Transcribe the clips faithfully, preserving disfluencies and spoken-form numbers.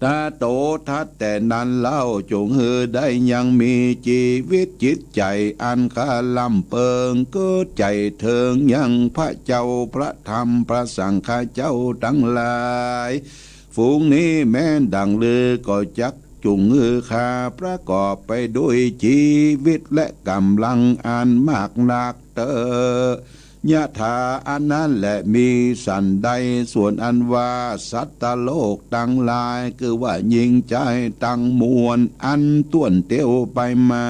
ตโถทัตแต่นั้นเล่า จุ่งหื้อได้ยังมีจีวิตจิตใจ๋อันค่าล้ำเปิง เกิดใจ๋เถิงยังพระเจ้าพระธรรมพระสังฆเจ้าตังหลาย ฝูงนี้แม้นดั่งลือก็จักจุ่งหื้อข้าประกอบไปด้วยจีวิตและก๋ำลังอันมากนักเต๊อะ ยถาอันนั้นแหละมีสันใด ส่วนอันว่าสัตว์โลกตังหลาย คือว่าญิงจายตังมวล อันต้วนเตียวไปมา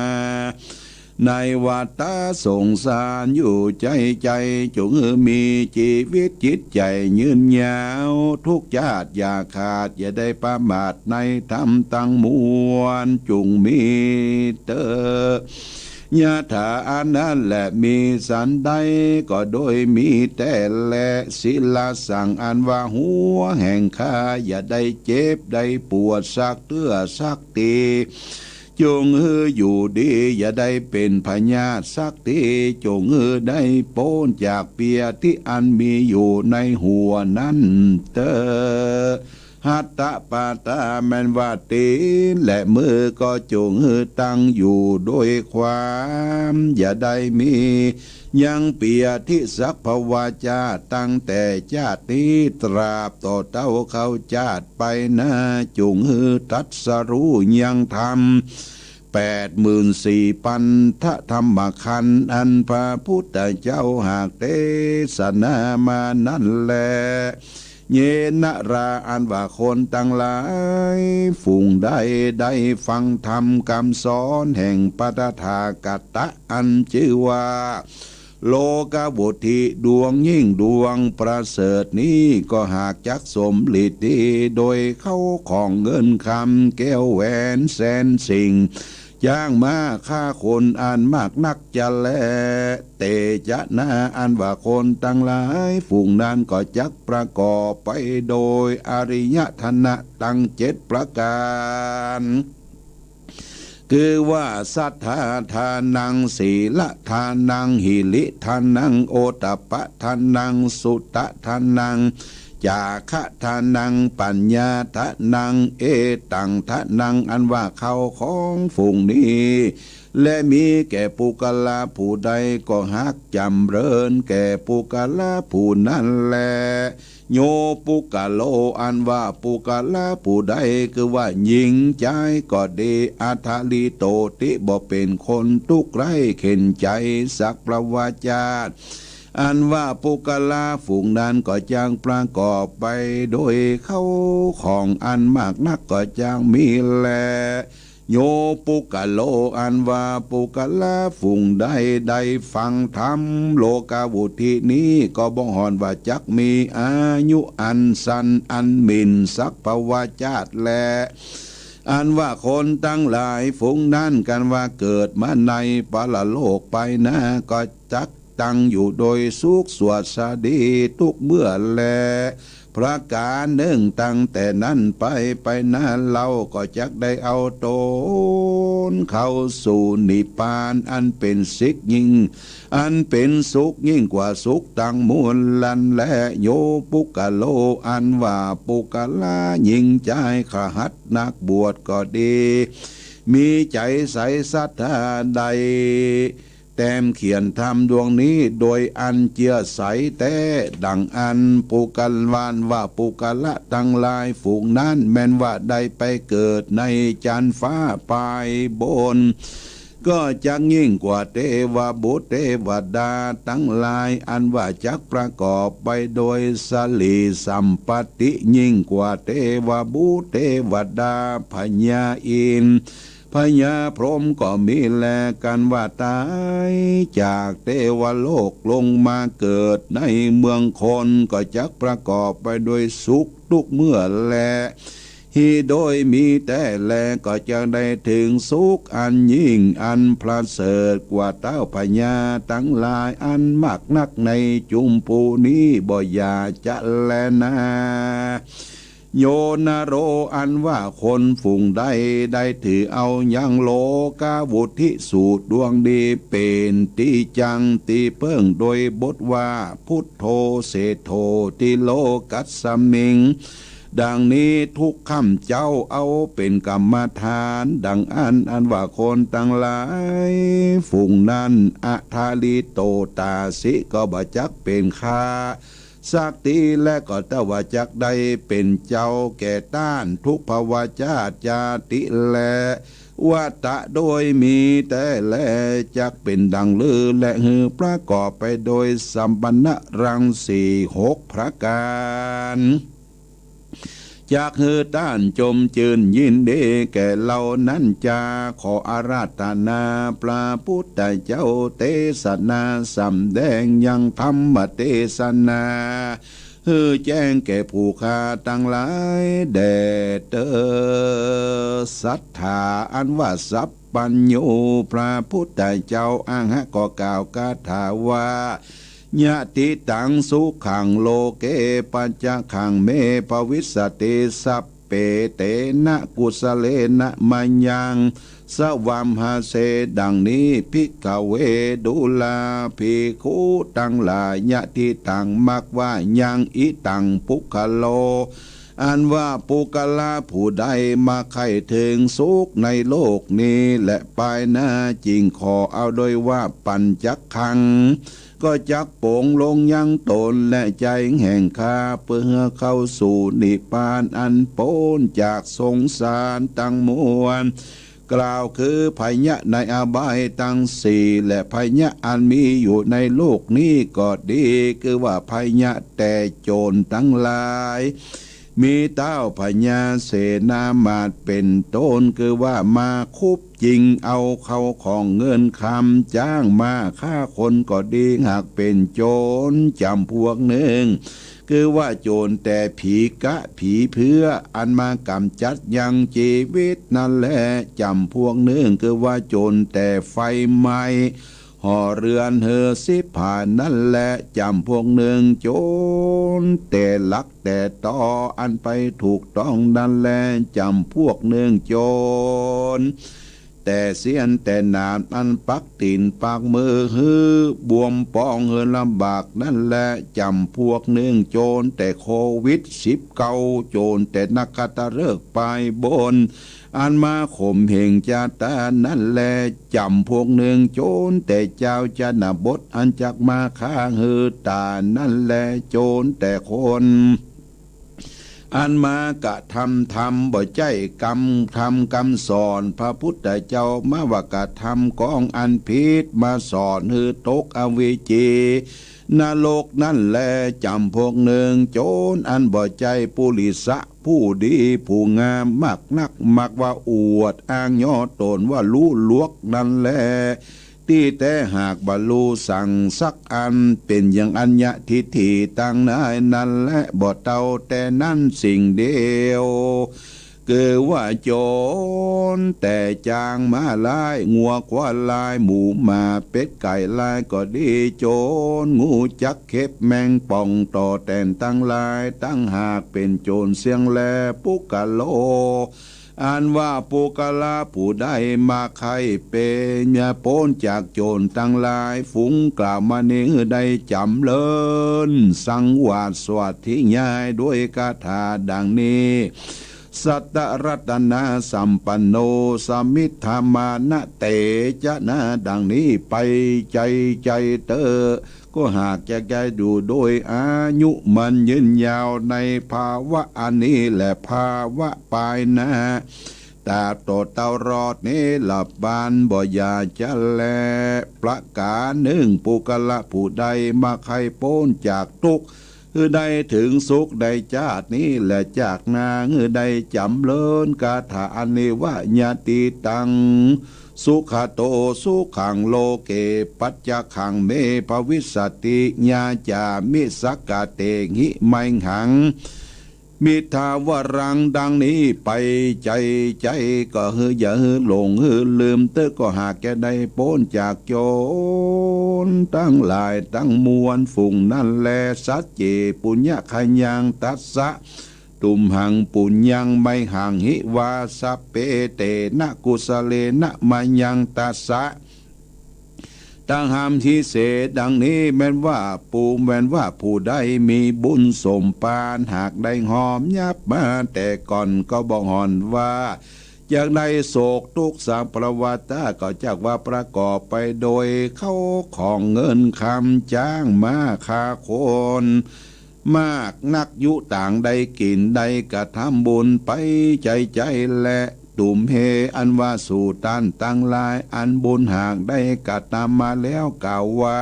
ในวัฏฏะสงสารอยู่ใจ๋ใจ๋ จุ่งหื้อมีจีวิตจิตใจ๋ยืนยาว ทุกจาติอย่าขาด อย่าได้ประมาทในธรรมตังมวล จุ่งมีเต๊อะ ยถาอันนั้นแหละมีสันใด ก็โดยมีแต๊แล สิลสัง อันว่าหัวแห่งข้า อย่าได้เจ็บได้ปวดสักเตื้อสักที จุ่งหื้ออยู่ดี อย่าได้เป๋นพยาธิสักที จุ่งหื้อได้ป๊นจากเปียที่อันมีอยู่ในหัวนั้นเต๊อะ หัตถปาตา แม้นว่าตี๋นและมือก็จุ่งหื้อตั้งอยู่โดยความ อย่าได้มียังเปียที่สักภวจาติ ตั้งแต่จาตินี้ตราบต่อเต้าเข้าจาติไปหน้า จุ่งหื้อตรัสฮู้ยังธรรม แปดหมื่นสี่ปันธธรรมขันธ์ อันพระพุทธเจ้าหากเตสนามานั้นแล เยนะรา อันว่าคนตังหลายฝูงใดได้ฟังธรรมกำสอนแห่งพระตถาคตะ อันจื้อว่า โลกวิทูตดวงยิ่งดวงประเสริฐนี้ ก็หากจักสมฤทธิ์ดีโดยเข้าของเงินคำแก้วแหวนแสนสิ่ง จ้างม้าฆ่าคนอันมากนักจะแล เตจะนา อันว่าคนตังหลายฝูงนั้นก็จักประกอบไปโดยอริยธนะตังเจ็ดประก๋าน คือว่าสัตถาทานัง สีลทานัง หิริทานัง โอตตัปปะทานัง สุตตะทานัง จาคะทานัง ปัญญาทานัง เอตังทานัง อันว่าเข้าของฝูงนี้ และมีแก่ปุคคละผู้ใดก็ฮักจ๋ำเริญแก่ปุคคละผู้นั้นแล โยปุคคโล อันว่าปุคคละผู้ใด คือว่าญิงจายก็ดี อัตถลิโตติ บ่เป๋นคนตุ๊กข์ใคร่เข็ญใจ๋สักภวจาติ อันว่าปุคคละฝูงนั้นก็จักประกอบไปโดยเข้าของอันมากนักก็จักมีแล โยปุคคโล อันว่าปุคคละฝูงใดได้ฟังธรรมโลกวิทูตนี้ ก็บ่ห่อนว่าจักมีอายุอันสั้นอันหมิ่นสักภวจาติแล อันว่าคนตังหลายฝูงนั้นกันว่าเกิดมาในปรโลกไปหน้าก็จักตั้งอยู่โดยสุขสวัสดีทุกเมื่อแล ประก๋านนึ่ง ตั้งแต่นั้นไป ไปหน้าเล่าก็จักได้เอาต๋นเข้าสู่นิพพานอันเป๋นสิกยิ่ง อันเป๋นสุขยิ่งกว่าสุขตังมวลนั้นแล โยปุคคโล อันว่าปุคคละญิงจายคฤหัสถ์นักบวชก็ดี มีใจ๋ใสศรัทธาได้ แต้มเขียนธรรมดวงนี้โดยอันเจื้อใสแต๊ ดังอั้นปุคคละ อันว่าปุคคละตังหลายฝูงนั้น แม้นว่าได้ไปเกิดในจั๊นฟ้าปายบน ก็จักยิ่งกว่าเตวบุตรเตวดาตังหลาย อันว่าจักประกอบไปโดยสรีสัมปัตติ ยิ่งกว่าเตวบุตรเตวดา พญาอินทร์ พญาพรหมก็มีแล กันว่าต๋ายจากเตวโลกลงมาเกิดในเมืองคน ก็จักประกอบไปโดยสุขทุกเมื่อแล หีโดยมีแต๊แล ก็จักได้เถิงสุขอันยิ่งอันประเสริฐกว่าเต้าพญาตังหลายอันมากนักในจุมพูนี้บ่อย่าจะแลนา โยนโร อันว่าคนฝูงใดได้ถือเอายังโลกวิทูตสูตรดวงดีเป๋นตี้จั่งตี้เปิ้ง โดยบทว่า พุทโธเศรษโฐ ติโลกัสสมิง ดังนี้ทุกข้าพเจ้าเอาเป๋นกรรมฐาน ดังอั้นอันว่าคนตังหลายฝูงนั้น อทาริโตตาสิ ก็บ่จักเป๋นข้าสักที และก็ตว่าจักได้เป๋นเจ้าแก่ต้าน ทุกขวาจาติจาติ และ วัตตะโดยมีแต๊แล จักเป๋นดังลือ และหื้อประกอบไปโดยสัมปันนะรังสีหกประก๋าน จักหื้อต้านจมจื้นยินดีแก่เหล่านั้นจา ขออาราธนาพระพุทธเจ้าเตสนาสำแดงยังธรรมเตสนา หื้อแจ้งแก่ผู้ข้าตังหลายแด่เตอ สัตถาอันว่าสัพพัญญู พระพุทธเจ้าอะหังก็กล่าวคาถาว่า ยะถิตังสุขังโลเก ปัจจคขังเมภวิสสติ สัพเพเตนะกุสสะเลนะมะยัง สะวัมหาเส ดังนี้ ภิกขะเว ดูราภิกขุตังหลาย ยะถิตัง มักว่ายัง อิตัง ปุคคะโล อันว่าปุคคละผู้ใดมาใค่เถิงสุขในโลกนี้ และปายหน้า จึงขอเอาโดยว่าปัญจคขัง ก็จักป๋งลงยังต๋นและใจ๋แห่งข้า เปื้อหื้อเข้าสู่นิพพานอันป๊นจากสงสารตังมวล กล่าวคือภัยยะในอบายตังสี่ และภัยยะอันมีอยู่ในโลกนี้ก็ดี คือว่าภัยยะแต่โจ๋รตังหลาย มีต้าวพญาเสนามาตย์เป๋นต้น คือว่ามาคุบจิงเอาเข้าของเงินคำ จ้างมาฆ่าคนก็ดี หากเป๋นโจ๋รจ๋ำพวกนึ่ง คือว่าโจ๋รแต่ผีก๊ะผีเปื้อ อันมากำจัดยังจีวิตนั้นแล จ๋ำพวกนึ่ง คือว่าโจ๋รแต่ไฟไหม้ หอเฮือนหื้อสิบหายนั้นแล จ๋ำพวกนึ่ง โจ๋รแต่ลักแต่ตออันไปถูกต้องนั้นแล จ๋ำพวกนึ่ง โจ๋รแต่เสี้ยนแต่หนามอันปักตี๋นปักมือหื้อบวมป๋องหื้อลำบากนั้นแล จ๋ำพวกนึ่ง โจ๋รแต่โควิดสิบเก้า โจ๋รแต่นักขัตฤกษ์ปายบน อันมาข่มเหงจาตานั้นแล จ๋ำพวกนึ่ง โจ๋รแต่จาวชนบทอันจักมาฆ่าหื้อต๋ายนั้นแล โจ๋รแต่คน อันมากระทำธรรมบ่ใจ้กำ ธรรมกำสอนพระพุทธเจ้ามาว่ากระทำของอันผิด มาสอนหื้อตกอเวจีนรกนั้นแล จ๋ำพวกนึ่ง โจ๋รอันบ่ใจ้ปุริสะ ผู้ดีผู้งามมากนัก มักว่าอวดอ้างย่อต๋นว่าฮู้ลวกนั้นแล ตี้แต๊หากบ่ฮู้สังสักอัน เป๋นอย่างอัญญะทิฏฐิตังหลายนั้นแล บ่เต้าแต่นั้นสิ่งเดียว คือว่าโจ๋รแต่จางม้าลาย งัวควายลาย หมูหมาเป็ดไก่ลายก็ดี โจ๋รงูจักเข็บแมงป่องต่อแตนตังหลาย ตังหากเป๋นโจ๋รเสี้ยงแล ปุคคะโล อันว่าปุคคละผู้ใดมาใค่เป๋นป๊นจากโจ๋รตังหลาย ฝูงกล่าวมานี้หื้อได้จ๋ำเริญสังวาสสวัสถิญาณด้วยคาถาดังนี้ สัตตรัตนสัมปันโน สมิทธามานะเตจะนา ดังนี้ไปใจ้ใจ้เต๊อะ ก็หากจะได้อยู่โดยอายุมั่นยืนยาวในภาวะอันนี้และภาวะปายหน้า ตราบต่อเต้ารอดนิรพานบ่อย่าจะแล ประก๋านนึ่ง ปุคคละผู้ใดมาใค่ป๊นจากตุ๊กข์ หื้อได้เถิงสุขในจาตินี้และจาติหน้า หื้อได้จ๋ำเริญคาถาอันนี้ว่า ยะถิตัง สุขะโต สุขังโลเก ปัจจคขังเมภวิสสติ ยาจามิสักกะเตหิ ไมหัง มิทธาวรัง ดังนี้ไปใจ้ใจ้ ก็หื้ออย่าหื้อหลงหื้อลืมเต๊อะ ก็หากจะได้ป๊นจากโจ๋รตังหลายตังมวลฝูงนั้นแล สัจเจปุญญคยัง ตัสสะ ตุมหังปุญญัง ไมหังหิ วา สัพเพเตนะ กุสสะเลนะ มะยัง ตัสสะ ตังหามพิเศษดังนี้ แม่นว่าผู้ แม่นว่าผู้ใดมีบุญสมปาน หากได้ฮอมยับมาแต่ก่อน ก็บ่ห่อนว่า จักได้โศกตุ๊กข์สัพพะวาทะ ก็จักว่าประกอบไปโดยเข้าของเงินคำ จ๊างม้าฆ่าคน มากนักยุต่างได้กิ๋น ได้กระทำบุญไปใจ๋ๆ แล ตุมเห อันว่าสูต้านตังหลาย อันบุญหากได้กระทำมาแล้ว กล่าวว่า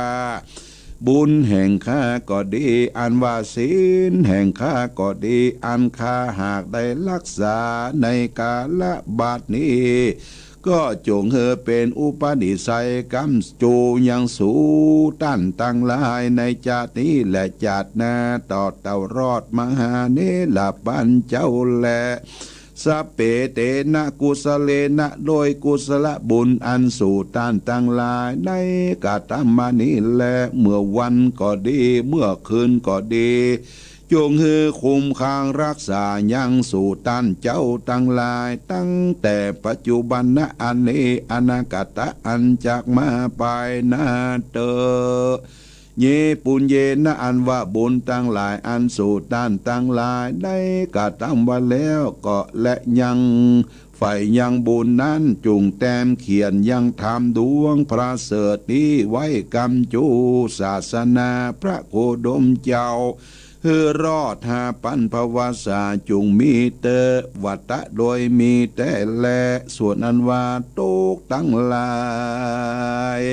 บุญแห่งข้าก็ดี อันว่าศีลแห่งข้าก็ดี อันข้าหากได้รักษาในกาละบัดนี้ ก็จงหื้อเป๋นอุปนิสัยก๋ำจูยังสูต้านตังหลาย ในจาตินี้และจาติหน้า ตอดเต้ารอดมหาเณรปัญเจ้าแล สัพเพเตนะกุสะเลนะ โดยกุศลบุญอันสูต้านตังหลายได้กระทำมานี้แล เมื่อวันก็ดี เมื่อคืนก็ดี จงหื้อคุ้มครองรักษายังสูต้านเจ้าตังหลาย ตั้งแต่ปัจจุบันนะ อันนี้ อนาคตะอันจักมาภายหน้าเต๊อะ เย ปุญเยนะ อันว่าบุญตังหลายอันสูต้านตังหลายได้กระทำไว้แล้วก็ และยังใฝ่ยังบุญนั้น จุ่งแต้มเขียนยังธรรมดวงประเสริฐนี้ไว้ก๋ำจูศาสนาพระโคดมเจ้า หื้อรอดหาปันภวาสา จุ่งมีเต๊อะ วัตตะโดยมีแต๊แล ส่วนอันว่าตุ๊กข์ตังหลาย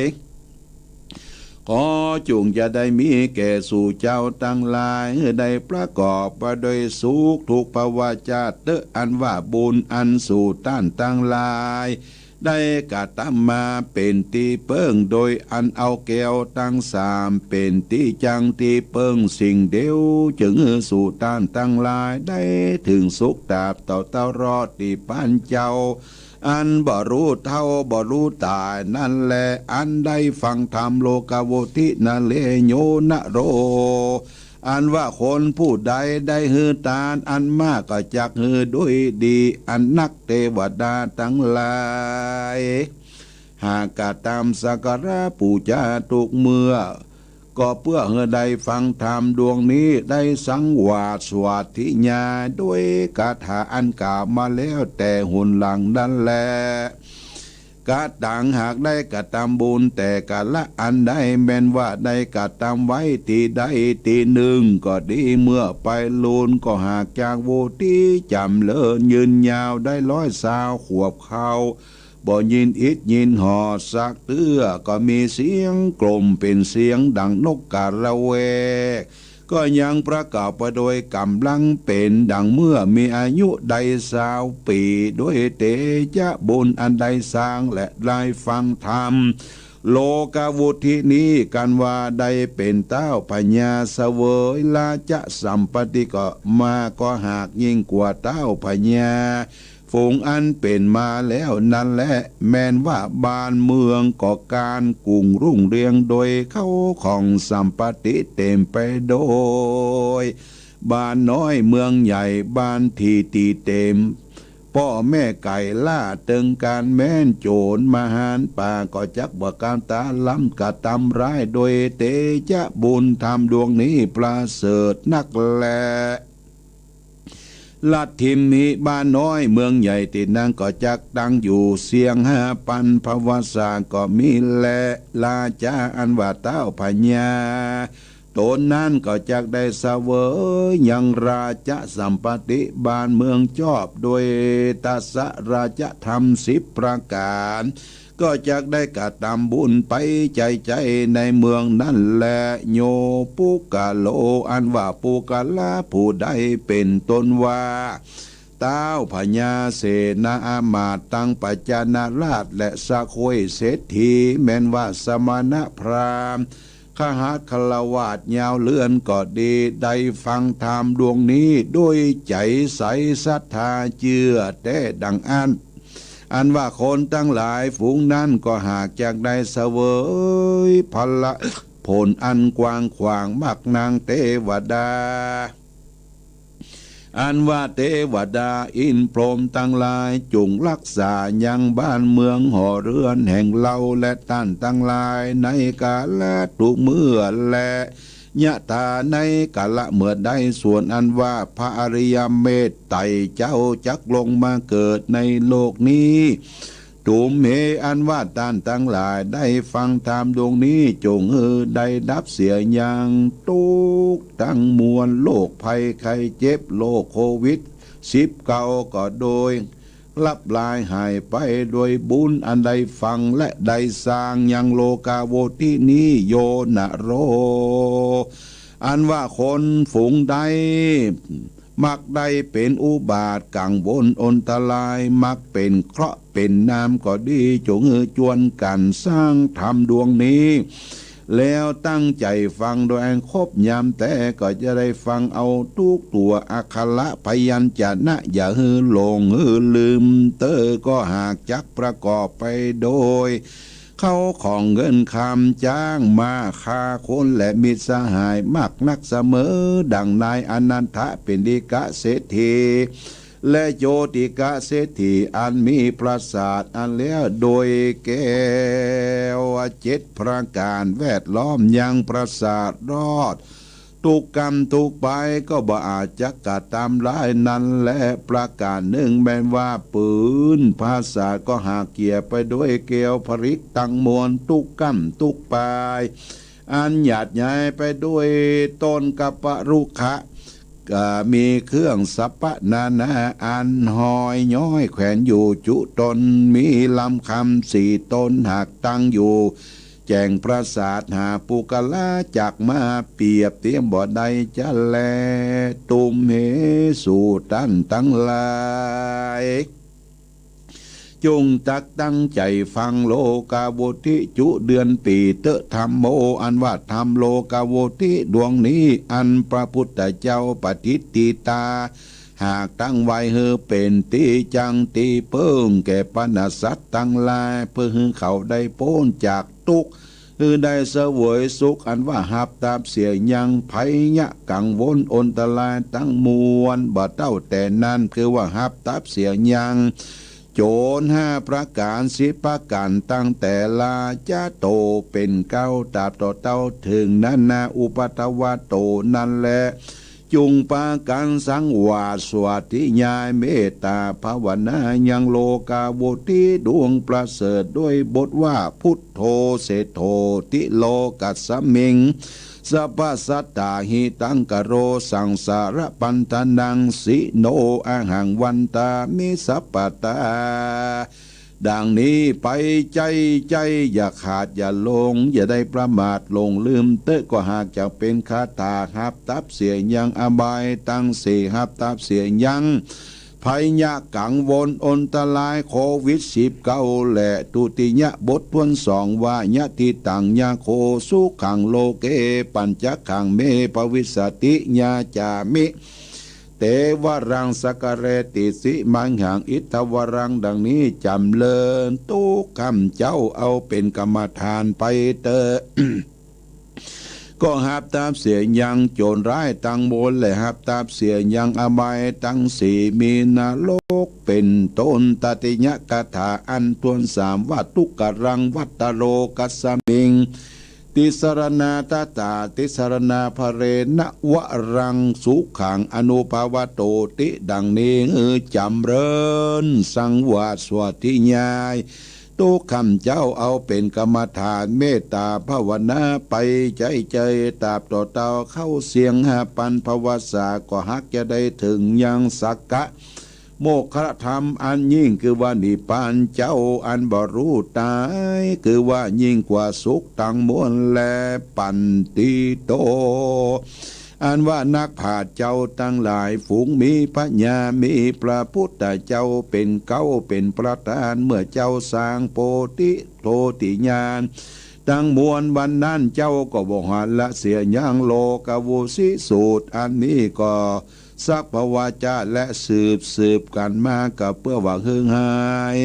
ขอจุ่งจะได้มีแก่สูเจ้าตังหลาย หื้อได้ประกอบไปโดยสุขทุกภวชาติเต๊อะ อันว่าบุญอันสูต้านตังหลาย ได้กระทำมาเป๋นตี้เปิ้ง โดยอันเอาแก้วตังสามเป๋นตี้จั้งตี้เปิ้งสิ่งเดียว จึงหื้อสูต้านตังหลายได้เถิงสุขตราบเต้าเต้ารอดตี้ปานเจ้า อันบ่ฮู้เฒ่าบ่ฮู้ต๋ายนั้นแล อันได้ฟังธรรม โลกาวุทินะเลโยนะโร อันว่าคนผู้ใดได้หื้อตานอันมาก ก็จักหื้อด้วยดี อันนักเตวดาตังหลาย หากกระทำสักการะปู๋จาทุกเมื่อ ก็เปื้อหื้อได้ฟังธรรมดวงนี้ ได้สังวาสสวัสถิญาณ ด้วยคาถาอันกล่าวมาแล้วแต่หนหลังนั้นแล กะตัง หากได้กระทำบุญแต่กาละอันใด แม่นว่าได้กระทำไว้ตี้ใดตี้นึ่งก็ดี เมื่อไปลูนก็หากจักวุฒิจ๋ำเริญยืนยาวได้ร้อยซาวขวบเข้า บ่ยินอิดยินหอดสักเตื้อ ก็มีเสียงกล่มเป๋นเสียงดังนกกาละแวก ก็ยังประกอบไปโดยก๋ำลังเป๋นดังเมื่อมีอายุได้ซาวปี๋ ด้วยเตจะบุญอันได้สร้างและได้ฟังธรรม โลกาวุทินี้ กันว่าได้เป๋นเต้าพญาเสวยราชสัมปัตติก็มา ก็หากยิ่งกว่าเต้าพญา ฝูงอันเป๋นมาแล้วนั้นแล แม่นว่าบ้านเมืองก็การกุ้งรุ่งเรืองโดยเข้าของสัมปัตติเต๋มไปโดย บ้านน้อยเมืองใหญ่บ้านตี้ตี้เต๋ม ป้อแม่ไก่ล่าเติงก๋านแม้น โจ๋รมหานป่าก็จักบ่กล้าตาล้ำกระทำร้าย โดยเตจะบุญธรรมดวงนี้ประเสริฐนักแล ลัทธิมหิ บ้านน้อยเมืองใหญ่ตี้นั้นก็จักตั้งอยู่เสี้ยงห้าปันภวาสาก็มีแล ราชาอันว่าเต้าพญาต๋นนั้นก็จักได้เสวยยังราชสัมปัตติบ้านเมืองจอบด้วยทัสสะราชธรรมสิบประก๋าน ก็จักได้กระทำบุญไปใจ๋ๆ ในเมืองนั้นแล โยปุคคโล อันว่าปุคคละผู้ใดเป๋นต้นว่า เต้าพญาเสนาอามาตย์ตังปัจจนราชและสะโคยเศรษฐี แม่นว่าสมณพราหมณ์ คฤหัสถ์ฆราวาสยาวเรือนก็ดี ได้ฟังธรรมดวงนี้ด้วยใจ๋ใสศรัทธาเจื้อแต๊ดังอั้น อันว่าคนตังหลายฝูงนั้นก็หากจักได้เสวยผละผลอันกว้างขวางมากนักเตวดา เ อันว่าเตวดาอินทร์พรหมตังหลาย จุ่งฮักษายังบ้านเมืองหอเฮือนแห่งเฮา และต้านตังหลายในกาละทุกเมื่อ และยะถาในกาละเมื่อใด ส่วนอันว่าพระอริยเมตไตรเจ้าจักลงมาเกิดในโลกนี้ ตูมเหตุอันว่าต้านตังหลายได้ฟังธรรมดวงนี้ จุ่งหื้อได้ดับเสียยังตุ๊กข์ตังมวล โรคภัยไข้เจ็บ โรคโควิดสิบเก้า ก็โดย ลับลายหายไปโดยบุญอันได้ฟังและได้สร้างยังโลกาโวตินี้ โยนะโร อันว่าคนฝูงใด มักได้เป๋นอุบาทกังวลอนตราย มักเป๋นเคราะห์เป๋นนามก็ดี จุ่งหื้อจวนกั๋นสร้างธรรมดวงนี้ แล้วตั้งใจ๋ฟังโดยอันครบยามแต๊ ก็จะได้ฟังเอาตุ๊กตั๋วอักขระพยัญชนะ อย่าหื้อหลงหื้อลืม เต๊อะก็หากจักประกอบไปโดย เข้าของเงินคำ จ๊างม้าฆ่าคนและมิตรสหายมากนักเสมอ ดังนายอนันทปิณฑิกเศรษฐี และโจติกเศรษฐี อันมีปราสาทอันแล้วโดยแก้วเจ็ดประก๋าน แวดล้อมยังปราสาทรอด ตุ๊กก้ำตุ๊กปาย ก็บ่อาจจะกระตำลายนั้นแล ประก๋านนึ่งแม่นว่าปื๊นปราสาทก็หากเกี่ยวไปโดยแก้วผลึกตังมวล ตุ๊กก้ำตุ๊กปาย อันหยาดใหญ่ไปโดยต้นกัปปะรุขะ ก็มีเครื่องสัพพะนานาอันห้อยย้อยแขวนอยู่จุตน มีลำคำสี่ตนหากตั้งอยู่ แจ้งปราสาทหาปุคคละจักมาเปรียบเทียมบ่ได้จะแล ตูมเหตุสูต้านตังหลาย จุ่งตักตั้งใจ๋ฟัง โลกาโวติจุเดือนปี๋เต๊อะ ธัมโม อันว่าธรรมโลกาโวติดวงนี้ อันพระพุทธเจ้าปฏิฏฐิตา หากตั้งไว้หื้อเป๋นตี้จั้งตี้เปิ้งแก่บรรดาสัตว์ตังหลาย เพื่อหื้อเขาได้ป๊นจากตุ๊กข์ หื้อได้เสวยสุข อันว่าฮับตับเสียยังภัยยะกังวลอนตรายตังมวล บ่เต้าแต่นั้น คือว่าฮับตับเสียยัง โจ๋รห้าประก๋าน สิบประก๋าน ตั้งแต่ราชะโตเป๋นเก๊า ตราบต่อเต้าเถิงนานาอุปัทวะโตนั้นแล จุ่งปากั๋นสังวาสสาธยายเมตตาภาวนายังโลกาโวติดวงประเสริฐ ด้วยบทว่า พุทโธเสโถติโลกัสสมิง สัพพะสัตตาหิตังกะโร สังสารปันธานัง สิโนอะหัง วันตามิสัพพะทา ดังนี้ไป ใจ้ใจ้อย่าขาดอย่าหลง อย่าได้ประมาทหลงลืมเต๊อะ ก็หากจะเป๋นคาถาฮับตับเสียยังอบายตังสี่ ฮับตับเสียยังภัยยะกังวลอนตรายโควิดสิบเก้า และทุติยบทถ้วนสองว่า ยะถิตังยะโขสุขังโลเก ปัญจขังเมภวิสสติ ยาจามิ เตวะรังสักกะเรติสิมังหัง อิทธวรัง ดังนี้จ๋ำเริญ ตุ๊กข้าพเจ้าเอาเป๋นกรรมฐานไปเต๊อะ ก็ฮับตับเสียยังโจรร้ายตังมวล และฮับตับเสียยังอบายตังสี่ มีนรกเป๋นต้น ตติยคาถาอันถ้วนสามว่า ทุกขะรังวัตโตโลกัสสมิง ติสสะระณาทัฏฐา ติสสะระณาภะเรณะ วะรังสุขังอนุภาวัตโตติ ดังนี้จ๋ำเริญ สังวาสสาธยาย ตุ๊กข้าพเจ้าเอาเป๋นกรรมฐานเมตตาภาวนาไป ใจ้ใจ้ตราบต่อเต้าเข้าเสี้ยงห้าปันภวสา ก็ฮักจะได้เถิงยังสักกะ โมกขธรรมอันยิ่ง คือว่านิพพานเจ้าอันบ่ฮู้ต๋าย คือว่ายิ่งกว่าสุขตังมวลแล ปันติโต อันว่านักปราชญ์เจ้าตังหลาย ฝูงมีปัญญา มีพระพุทธเจ้าเป๋นเก๊าเป๋นประธาน เมื่อเจ้าสร้างโพธิโพธิญาณตังมวลวันนั้น เจ้าก็บ่หันละเสียยังโลกาโวติสูตร อันนี้ก็ สัพพวาจา และสืบสืบกั๋นมา ก็เปื้อว่าหื้อหาย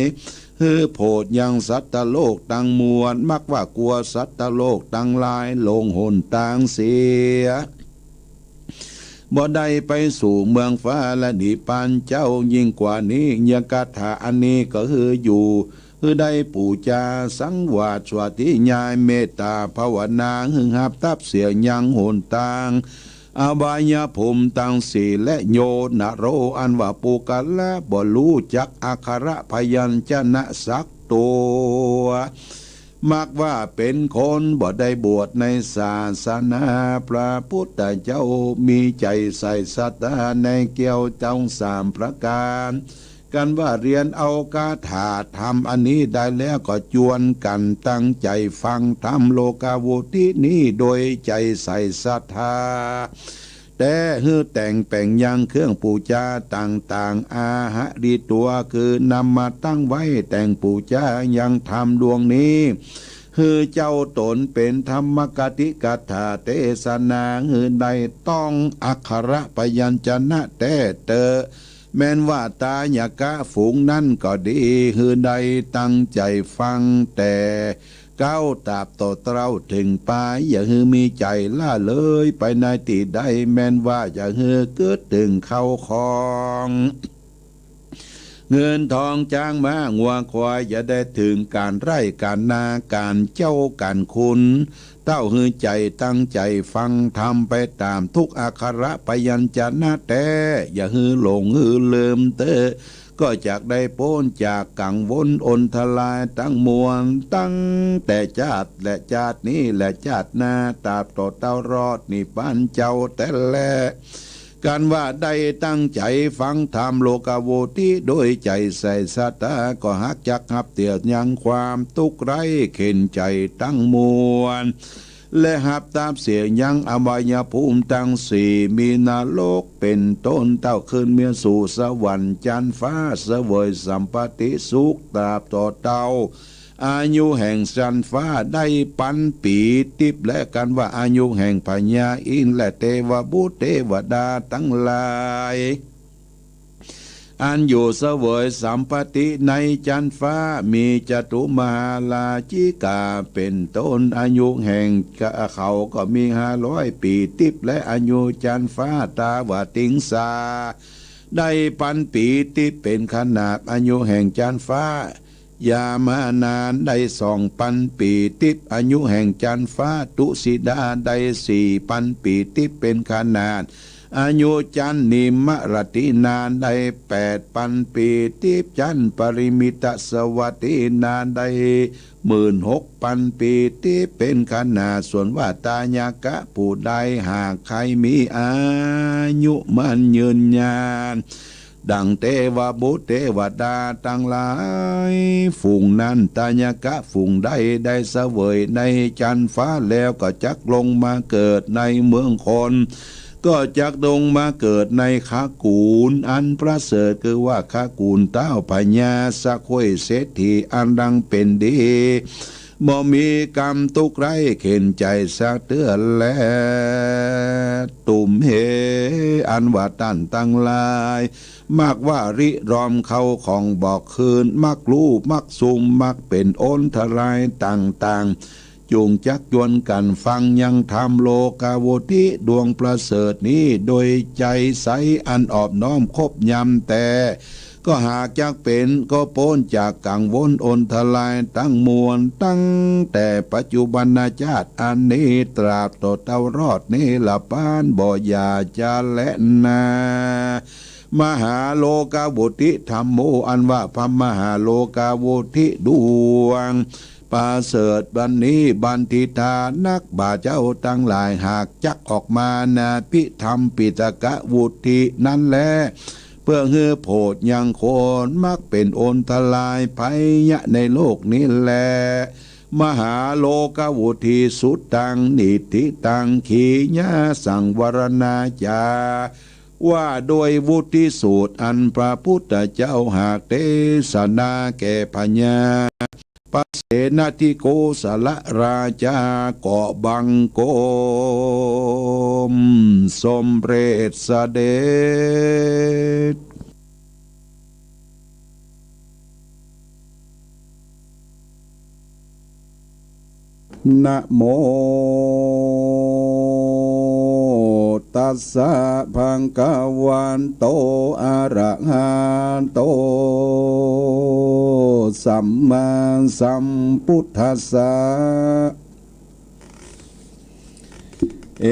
หื้อโผดยังสัตว์โลกตังมวล มักว่ากั๋วสัตว์โลกตังหลายหลงหนตางเสีย บ่ได้ไปสู่เมืองฟ้าและนิพพานเจ้า ยิ่งกว่านี้ยังคาถาอันนี้ก็หื้ออยู่ หื้อได้ปู๋จา สังวาส สาธยาย เมตตาภาวนา หื้อฮับทับเสียยังหนตาง อบายภูมิตังสี่ และโย นโร อันว่าปุคคละบ่ฮู้จักอักขระพยัญชนะสักตั๋ว มักว่าเป๋นคนบ่ได้บวชในศาสนาพระพุทธเจ้า มีใจ๋ใส่ศรัทธาในเกี้ยวเจ้าสามประก๋าน กันว่าเฮียนเอาคาถาธรรมอันนี้ได้แล้วก็จวนกั๋นตั้งใจ๋ฟังธรรมโลกาวุทินี้โดยใจ๋ใส่ศรัทธา แต่หื้อแต่งแป๋งยังเครื่องปู๋จาต่างๆ อาหาริตั๋ว คือนำมาตั้งไว้แต่งปู๋จายังธรรมดวงนี้ หื้อเจ้าต๋นเป๋นธรรมคติคาถาเตสนา หื้อได้ต้องอักขระพยัญชนะแต๊เต๊อะ แม้นว่าทายกะฝูงนั้นก็ดี หื้อได้ตั้งใจ๋ฟังแต่เก๊าตราบต่อเต้าเถิงปาย อย่าหื้อมีใจ๋ละเลยไปในตี้ใด แม้นว่าอย่าหื้อกึ๊ดเถิงเข้าของ เงินทองจ๊างม้างัวควาย อย่าได้เถิงก๋านไฮ่ก๋านนาก๋านเจ๊าก๋านคุณ เต้าหื้อใจ๋ตั้งใจ๋ฟังธรรมไปต๋ามทุกอักขระพยัญชนะแต๊ อย่าหื้อหลงหื้อลืมเต๊อะ ก็จักได้ป๊นจากกังวลอนตรายตังมวล ตั้งแต่จาติและจาตินี้และจาติหน้า ตราบต่อเต้ารอดนิพพานเจ้าแต๊แล กันว่าได้ตั้งใจ๋ฟังธรรมโลกาวุทิโดยใจ๋ใส่ศรัทธา ก็หากจักฮับเตี้ยยังความตุ๊กข์ไร้เข็ญใจ๋ตังมวล และฮับทับเสียยังอบายภูมิตังสี่ มีนรกเป๋นต้น เต้าขึ้นเมียสู่สวรรค์จั๊นฟ้า เสวยสัมปติสุขตราบต่อเต้า อายุแห่งจั๊นฟ้าได้ปันปี๋ติ๊บ และกันว่าอายุแห่งพญาอินทร์และเตวบุตรเตวดาตังหลาย อันอยู่เสวยสัมปติในจั๊นฟ้า มีจตุมหาราชิกาเป๋นต้น อายุแห่งเขาก็มีห้าร้อยปี๋ติ๊บ และอายุจั๊นฟ้าตาวติงสา ได้ปันปี๋ติ๊บเป๋นขนาด อายุแห่งจั๊นฟ้า ยามานาได้สองปันปี๋ติ๊บ อายุแห่งจั๊นฟ้า ตุสิดาได้สี่ปันปี๋ติ๊บเป๋นขนาด อายุจั๊นนิมมะรตินาได้แปดปันปี๋ติ๊บ จั๊นปริมิตสวัตตินาได้หมื่นหกปันปี๋ติ๊บเป๋นขนาด ส่วนว่าทายกะผู้ใดหากใค่มีอายุมั่นยืนยาน ดังเตวบุตรเตวดาตังหลายฝูงนั้น ทายกะฝูงใดได้เสวยในจั๊นฟ้าแล้ว ก็จักลงมาเกิดในเมืองคน ก็จักลงมาเกิดในคกุลอันประเสริฐ คือว่าคกุลเต้าพญาสะข้วยเศรษฐีอันดังเป๋นดี บ่มีก๋ำตุ๊กข์ไร้เข็ญใจ๋สักเตื้อแล ตุมเห อันว่าต้านตังหลาย มักว่าริรอมเข้าของบ่อคืน มักลู่ มักซุ่ม มักเป๋นอนตรายต่างๆ จุ่งจักจวนกั๋นฟังยังธรรมโลกาวุทิดวงประเสริฐนี้ โดยใจ๋ใสอันอ่อนน้อมคบยำแต่ ก็หากจักเป๋น ก็ป๊นจากกังวลอนตรายตังมวล ตั้งแต่ปัจจุบันจาติอันนี้ ตราบต่อเต้ารอดนิรพาน บ่อย่าจะแลนา มหาโลกาวุทิธัมโม อันว่าพระมหาโลกาวุทิดวงประเสริฐบันนี้ บัณฑิตานักบาเจ้าตังหลาย หากจักออกมานาภิธรรมปิฎกวุทินั้นแล เปื้อหื้อโผดยังคนมักเป๋นอนตรายภัยยะในโลกนี้แล มหาโลกาวุทิสุตตัง นิฏฐิตัง ขีญาสังวรณาจา ว่าโดยวุทิสูตรอันพระพุทธเจ้าหากเตสนาแก่พญา ปเสนทิโกศลราชา ก็บังคมสมเร็จเสด็จ นะโม ตัสสะ ภะคะวะโต อะระหะโต สัมมาสัมพุทธัสสะ เอ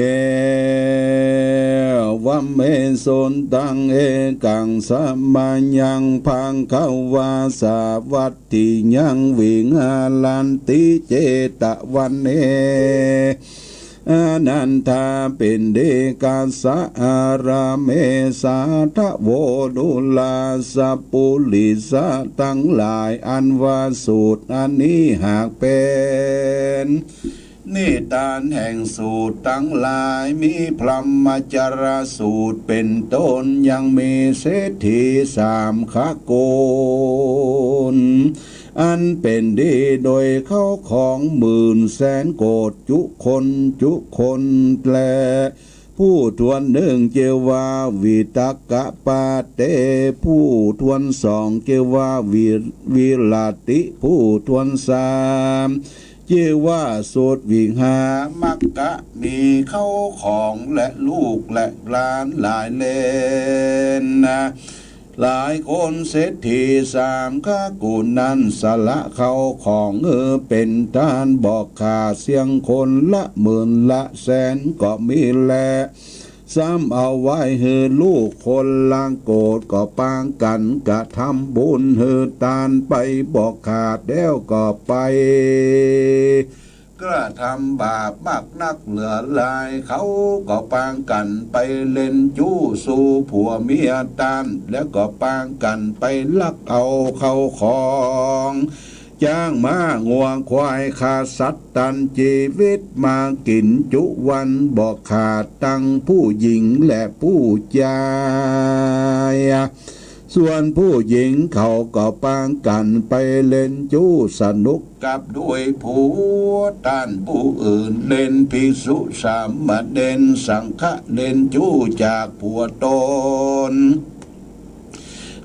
วะเม สุตตัง เอกัง สะมะยัง ภะคะวา สาวัตถิยัง วิหารันติ เจตะวะเน อะนันทาปิณฑิกะสะ อารามเม สาธะโว ดูราสะปุริสะตังหลาย อันว่าสูตรอันนี้หากเป๋น นิทานแห่งสูตรตังหลาย มีพรหมจรรย์สูตรเป๋นต้น ยังมีเศรษฐีสามคกุล อันเป๋นดีโดยเข้าของหมื่นแสนโกฏ จุคนจุคนแล ผู้ถ้วนนึ่งจื้อว่าวิตกะปาเต ผู้ถ้วนสองจื้อว่าวิ วิลาติ ผู้ถ้วนสามจื้อว่าสุตวิหามักกะ มีเข้าของและลูกและหลานหลายเล่นนา หลายคน เศรษฐีสามคกุลนั้นสละเข้าของหื้อเป๋นตานบ่ขาดเสี้ยง คนละหมื่นละแสนก็มีแล ซ้ำเอาไว้หื้อลูกคนละโกฏ ก็ปางกั๋นกระทำบุญหื้อตานไปบ่ขาด แล้วก็ไป กระทำบาปมากนักเหลือหลาย เขาก็ปางกั๋นไปเล่นจู้สู่ผัวเมียตาน แล้วก็ปางกั๋นไปลักเอาเข้าของ จ๊างม้างัวควาย ฆ่าสัตว์ตันจีวิตมากิ๋นจุวันบ่ขาด ตังผู้หญิงและผู้จาย ส่วนผู้หญิงเขาก็ปางกั๋นไปเล่นจู้สนุกกับด้วยผัวตานผู้อื่น เล่นภิกษุสามเณรสังฆะ เล่นจู้จากผัวตน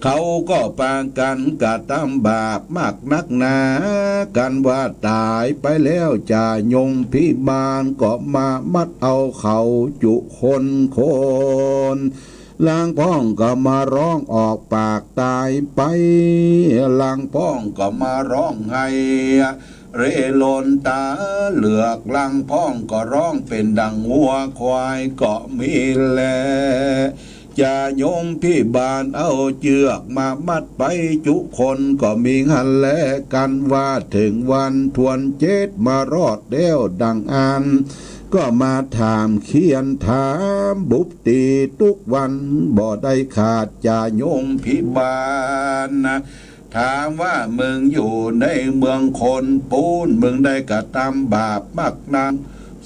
เขาก็ปางกั๋นกระทำบาปมากนักหนา กั๋นว่าต๋ายไปแล้ว จ่ายมพิบาลก็มามัดเอาเขาจุคนคน ลางพ่องก็มาร้องออกปากต๋ายไป ลางพ่องก็มาร้องไห้เร่ร่อนต๋าเหลือก ลางพ่องก็ร้องเป๋นดังงัวควายก็มีแล จ่ายมพิบาลเอาเจื้อกมามัดไปจุคนก็มีหั้นแล กั๋นว่าเถิงวันถ้วนเจ็ดมารอดแล้วดังอั้น ก็มาถามเคียนถามบุบตี๋ตุ๊กวันบ่ได้ขาด จ่ายมพิบาลนา ถามว่ามึงอยู่ในเมืองคนปู๊น มึงได้กระทำบาปมากนัก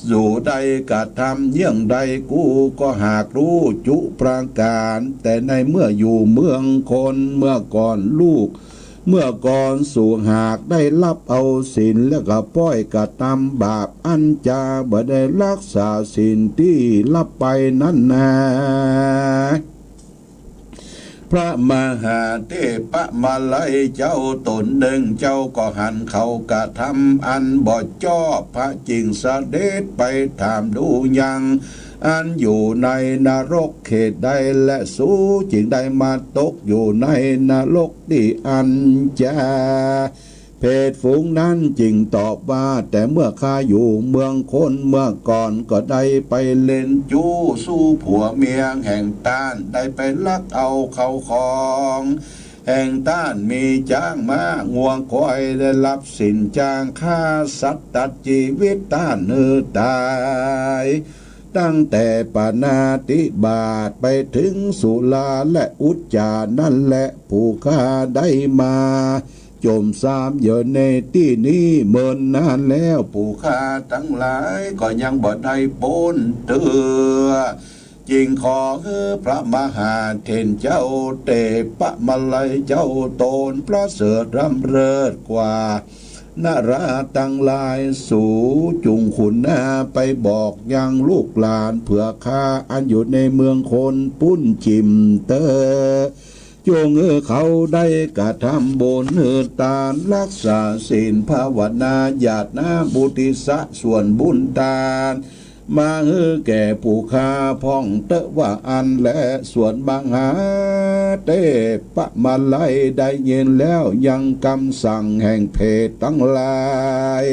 สูได้กระทำเยี่ยงใด กูก็หากฮู้จุประก๋าน แต่ในเมื่ออยู่เมืองคน เมื่อก่อนลูก เมื่อก่อนสูหากได้ฮับเอาศีล แล้วก็ป้อยกระทำบาปอันจาบ่ได้ฮักษาศีลตี้ฮับไปนั้นนา พระมหาเถปะมาลัยเจ้าต๋นนึ่ง เจ้าก็หันเขากระทำอันบ่จอบ พระจึงเสด็จไปถามดูยัง อันอยู่ในนรกเขตใด และสูจึงได้มาตกอยู่ในนรกตี้อันจา เผดฝูงนั้นจึงตอบว่า แต่เมื่อข้าอยู่เมืองคน เมื่อก่อนก็ได้ไปเล่นจู้สู่ผัวเมียแห่งต้าน ได้ไปฮักเอาเข้าของแห่งต้าน มีจ๊างม้างัวควาย ได้ฮับศีลจ๊าง ฆ่าสัตว์ตัดจีวิตต้านหื้อต๋าย ตั้งแต่ปาณาติบาตไปเถิงสุราและอุจจานั้นแล ผู้ข้าได้มาจมซามอยู่ในตี้นี้เมินนานแล้ว ผู้ข้าตังหลายก็ยังบ่ได้ป๊นเตื้อ จึงขอหื้อพระมหาเถรเจ้าเถปะมาลัยเจ้าต๋นประเสริฐล้ำเลิศกว่า นราตังหลาย สูจุ่งขุนนาไปบอกยังลูกหลานเผื่อข้าอันอยู่ในเมืองคนปู๊นจิ่มเต๊อะ จุ่งหื้อเขาได้กระทำบุญหื้อตาน ฮักษาศีลภาวนา หยาดน้ำอุทิศส่วนบุญตาน มาหื้อแก่ผู้ข้าพ่องเต๊อะว่าอั้นแล ส่วนมหาเตปะมาลัยได้ยินแล้วยังกำสั่งแห่งเพศตังหลาย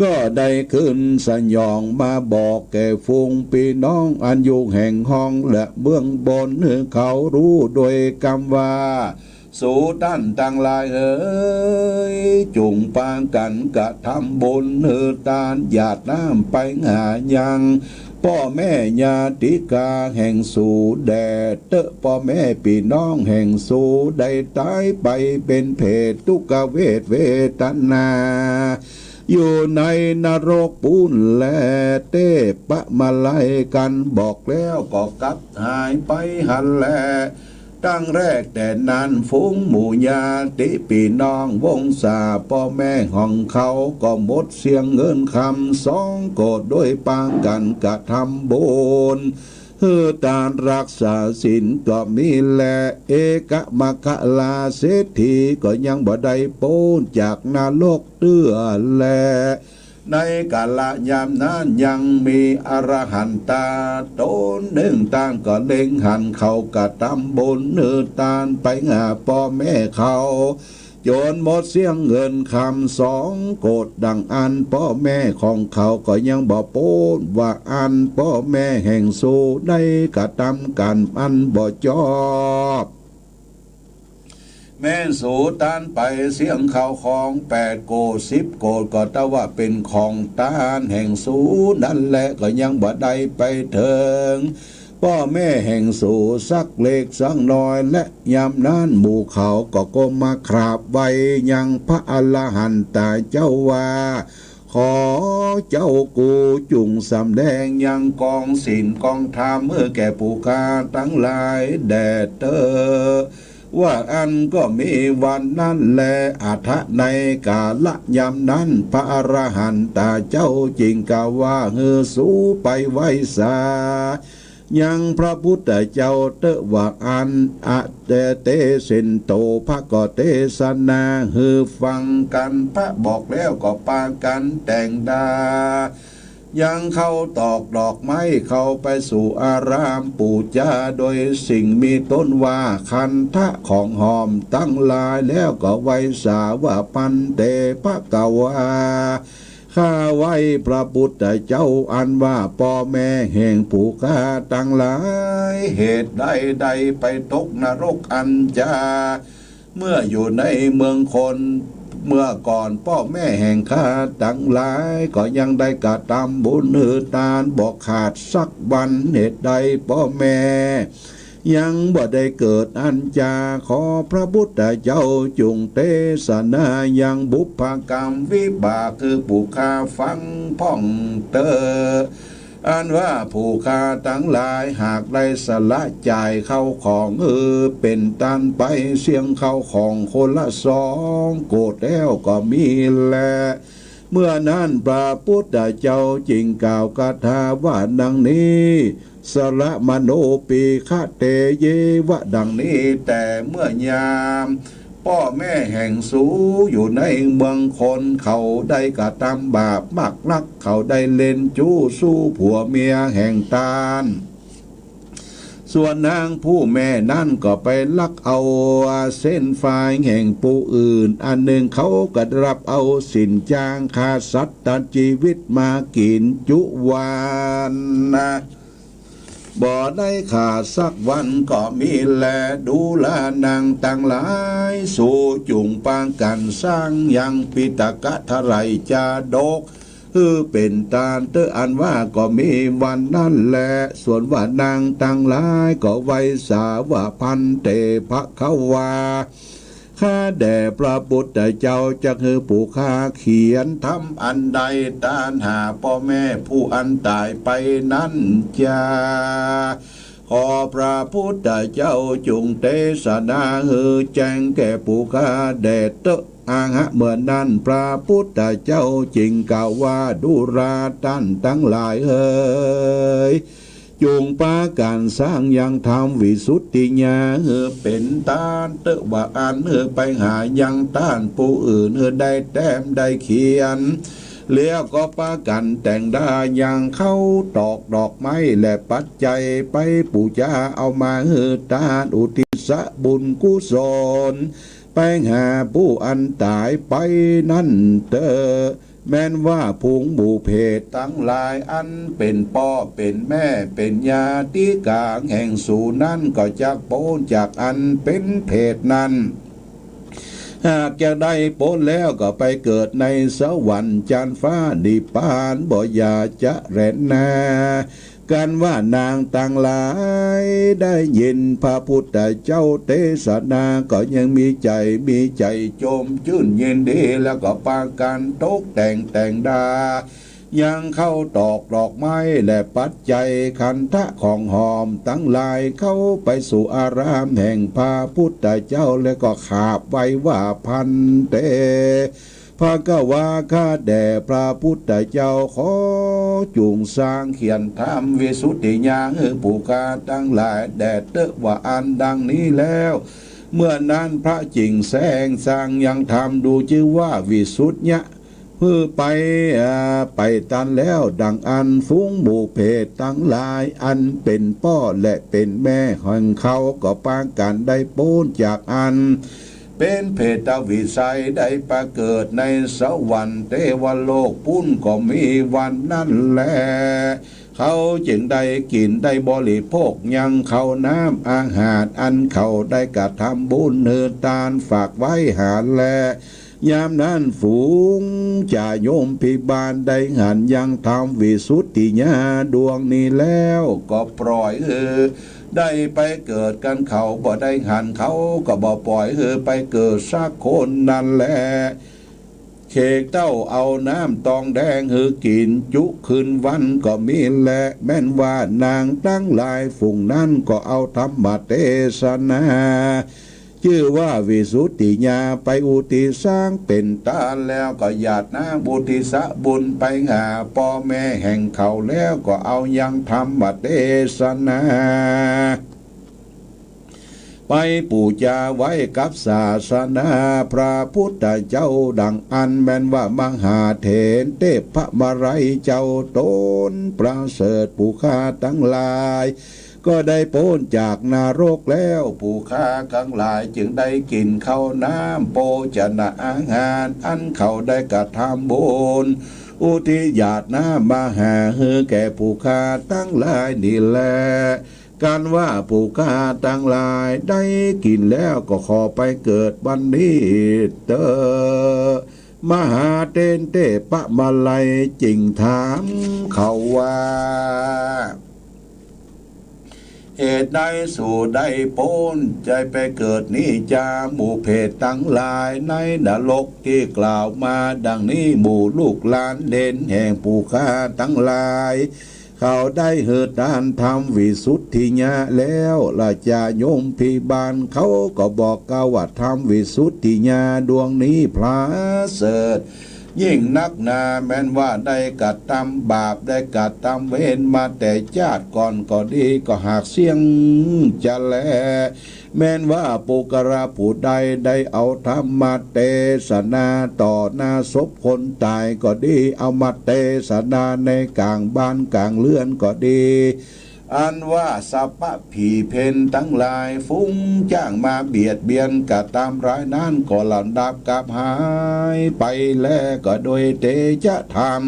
ก็ได้ขึ้นสยองมาบอกแก่ฝูงปี้น้องอันอยู่แห่งห้องและเบื้องบนหื้อเขาฮู้โดยกำว่า สูต้านตังหลายเหย จุ่งปากั๋นกระทำบุญหื้อตาน หยาดน้ำไปหายังป้อแม่ญาติกาแห่งสูแด่เต๊อะ ป้อแม่ปี้น้องแห่งสูได้ต๋ายไปเป๋นเปรตทุกขเวทเวทนา อยู่ในนรกปู้นแล เตปะมาลัยกั๋นบอกแล้วก็กลับหายไปหั้นแล ตั้งแรกแต่นั้นฝูงหมู่ญาติปี้น้องวงศาป้อแม่ของเขาก็หมดเสี้ยงเงินคำสองโกดโดยปากั๋นกระทำบุญ หื้อตานรักษาศีลก็มีแล เอกมัคคลาเศรษฐีก็ยังบ่ได้ป๊นจากนรกเตื้อแล ในกาละยามนั้นยังมีอรหันตาต๋นนึ่ง ต้านก็เล็งหันเขากระทำบุญหื้อตานไปหาป้อแม่เขา จ๋นหมดเสี้ยงเงินคำสองโกดดังอั้น ป้อแม่ของเขาก็ยังบ่ป๊นว่าอั้น ป้อแม่แห่งสูได้กระทำก๋รรมอันบ่จอบ แม้นสูต้านไปเสี้ยงข้าวของแปดโกดสิบโกดก็ตะว่าเป๋นของต้านแห่งสูนั้นแล ก็ยังบ่ได้ไปเถิงป้อแม่แห่งสูสักเล็กสักน้อย และยามนั้นหมู่เขาก็ก้มมากราบไหว้ยังพระอรหันตาเจ้าว่า ขอเจ้ากู้จุ่งสำแดงยังกองศีลกองธรรมหื้อแก่ผู้ข้าตังหลายแด่เต๊อะ ว่าอั้นก็มีวันนั้นแล อัฏฐะในกาละยามนั้น พระอรหันตาเจ้าจึงกล่าวว่า หื้อสูไปไหว้สายังพระพุทธเจ้าเต๊อะว่าอั้น อะเตเตเสนโต พระก็เตสนาหื้อฟังกั๋น พระบอกแล้วก็ปากั๋นแต่งดา ยังข้าวตอกดอกไม้เข้าไปสู่อารามปู๋จาโดยสิ่งมีต้นว่าคันธะของหอมตังหลาย แล้วก็ไหว้สาว่า ภันเต ภะคะวา ข้าไหว้พระพุทธเจ้าอันว่าป้อแม่แห่งผู้ข้าตังหลาย เหตุใดได้ไปตกนรกอันจา เมื่ออยู่ในเมืองคน เมื่อก่อนป้อแม่แห่งข้าตังหลายก็ยังได้กระทำบุญหื้อตานบ่ขาดสักวัน เหตุใดป้อแม่ยังบ่ได้เกิดอันจา ขอพระพุทธเจ้าจุ่งเตสนายังบุพกรรมวิบากหื้อผู้ข้าฟังพ่องเต๊อะ อันว่าผู้ข้าตังหลายหากได้สละจ่ายข้าวของหื้อเป๋นต้านไปเสี้ยงข้าวของคนละสองโกดแล้วก็มีแล เมื่อนั้นพระพุทธเจ้าจึงกล่าวคาถาว่าดังนี้ สระมโนปิฆะเตเยวะ ดังนี้แต่เมื่อยาม ป้อแม่แห่งสูอยู่ในเมืองคน เขาได้กระทำบาปมากนัก เขาได้เล่นจู๊สู่ผัวเมียแห่งต้าน ส่วนนางผู้แม่นั้นก็ไปลักเอาเส้นฝ้ายแห่งผู้อื่น อันหนึ่งเขาก็ได้รับเอาสินจ้างฆ่าสัตว์ตัดจีวิตมากิ๋นจุวันนะ บ่ได้ขาดสักวันก็มีแล ดูราหนังตังหลาย สูจุ่งปากั๋นสร้างยังปิฎกะไตรยจาดก หื้อเป๋นต้านเต๊อะ อันว่าก็มีวันนั้นแล ส่วนว่าหนังตังหลายก็ไหว้สาว่า ภันเต ภะคะวา ข้าแด่พระพุทธเจ้าจักหื้อผู้ข้าเขียนธรรมอันใดต้านหาป้อแม่ผู้อันต๋ายไปนั้นจา ขอพระพุทธเจ้าจุ่งเตสนาหื้อแจ้งแก่ผู้ข้าแด่เต๊อะ อะหะ เมื่อนั้นพระพุทธเจ้าจึงกล่าวว่า ดูราต้านตังหลายเหย จุ่งปากั๋นสร้างยังธรรมวิสุทธิญาณหื้อเป๋นต้านเต๊อะ ว่าอั้นหื้อไปหายังต้านผู้อื่นหื้อได้แต้มได้เขียน แล้วก็ปากั๋นแต่งดายังข้าวตอกดอกไม้และปัจจัยไปปู๋จา เอามาหื้อตานอุทิศบุญกุศลไปหาผู้อันต๋ายไปนั้นเต๊อะ แม้นว่าฝูงหมู่เปรตตังหลายอันเป๋นป้อเป๋นแม่เป๋นญาติก๋างแห่งสูนั้นก็จักป๊นจากอันเป๋นเปรตนั้น หากจะได้ป๊นแล้วก็ไปเกิดในสวรรค์จันทร์ฟ้านิพพานบ่อย่าจะแลนา กันว่านางตังหลายได้ยินพระพุทธเจ้าเตสนาก็ยังมีใจ๋ มีใจ๋จมจื้นยินดี แล้วก็ปากั๋นตกแต่งแต่งดา ยังข้าวตอกดอกไม้และปัจจัยขันธะของหอมตังหลายเข้าไปสู่อารามแห่งพระพุทธเจ้า แล้วก็ขาบไหว้ว่า ภันเต ภะคะวา ข้าแด่พระพุทธเจ้า ขอจุ่งสร้างเขียนธรรมวิสุทธิญาณหื้อผู้ข้าตังหลายแด่เต๊อะ ว่าอั้นดังนี้แล้ว เมื่อนั้นพระจิ่งแสดงยังธรรมดูจื้อว่าวิสุทธิญาณ หื้อไป อ่า ไปตันแล้ว ดังอั้นฝูงหมู่เปรตตังหลายอันเป๋นป้อและเป๋นแม่แห่งเขาก็ปากั๋นได้ป๊นจากอันเป๋นเปรตวิสัย ได้ไปเกิดในสวรรค์เตวโลกปู๊นก็มี วันนั้นแล เขาจึงได้กิ๋นได้บริโภคยังข้าวน้ำอาหารอันเขาได้กระทำบุญหื้อตานฝากไว้หาแล ยามนั้นฝูงจาโยมพิบาลได้หันยังธรรมวิสุทธิญาณดวงนี้แล้วก็ปล่อยหื้อได้ไปเกิดกั๋น เขาบ่ได้หัน เขาก็บ่ปล่อยหื้อไปเกิดสักคนนั้นแล เขกเต้าเอาน้ำตองแดงหื้อกิ๋นจุคืนวันก็มีแล แม้นว่านางตังหลายฝูงนั้นก็เอาธรรมเตสนา จื้อว่าวิสุทธิญาณไปอุทิศสร้างเป๋นตานแล้วก็หยาดน้ำอุทิศบุญไปหาป้อแม่แห่งเขา แล้วก็เอายังธรรมเตสนา ไปปู๋จาไว้กับศาสนาพระพุทธเจ้าดังอั้น แม้นว่ามหาเถรเตพมาลัยเจ้าต๋นประเสริฐผู้ข้าตังหลาย ก็ได้ป๊นจากนรกแล้ว ผู้ข้าตังหลายจึงได้กิ๋นข้าวน้ำโภชนะอาหารอันเขาได้กระทำบุญอุทิศหยาดน้ำมาหาหื้อแก่ผู้ข้าตังหลายนี้แล กันว่าผู้ข้าตังหลายได้กิ๋นแล้วก็ขอไปเกิดบัดนี้เต๊อะ มหาเถรเตพมาลัยจึงถามเขาว่า เหตุใดสูได้ป๊นได้ไปเกิดนี้จา หมู่เปรตตังหลาย ในนรกตี้กล่าวมาดังนี้ หมู่ลูกหลานเหลนแห่งผู้ข้าตังหลาย เขาได้หื้อตานธรรมวิสุทธิญาณแล้ว ราชาโยมพิบาลเขาก็บอกกล่าวว่าธรรมวิสุทธิญาณดวงนี้ประเสริฐยิ่งนักหนา แม้นว่าได้กระทำบาปได้กระทำเวรมาแต่จาติก่อนก็ดี ก็หากเสี้ยงจะแล แม้นว่าปุคคละผู้ใดได้เอาธรรมเตสนาต่อหน้าศพคนต๋ายก็ดี เอามาเตสนาในก๋างบ้านก๋างเฮือนก็ดี อันว่าสัพพะผีเภรตังหลาย ฝูงจ้างมาเบียดเบียนกระทำร้ายนั้นก็ลำดับกับหายไปแล ก็โดยเตชะธรรม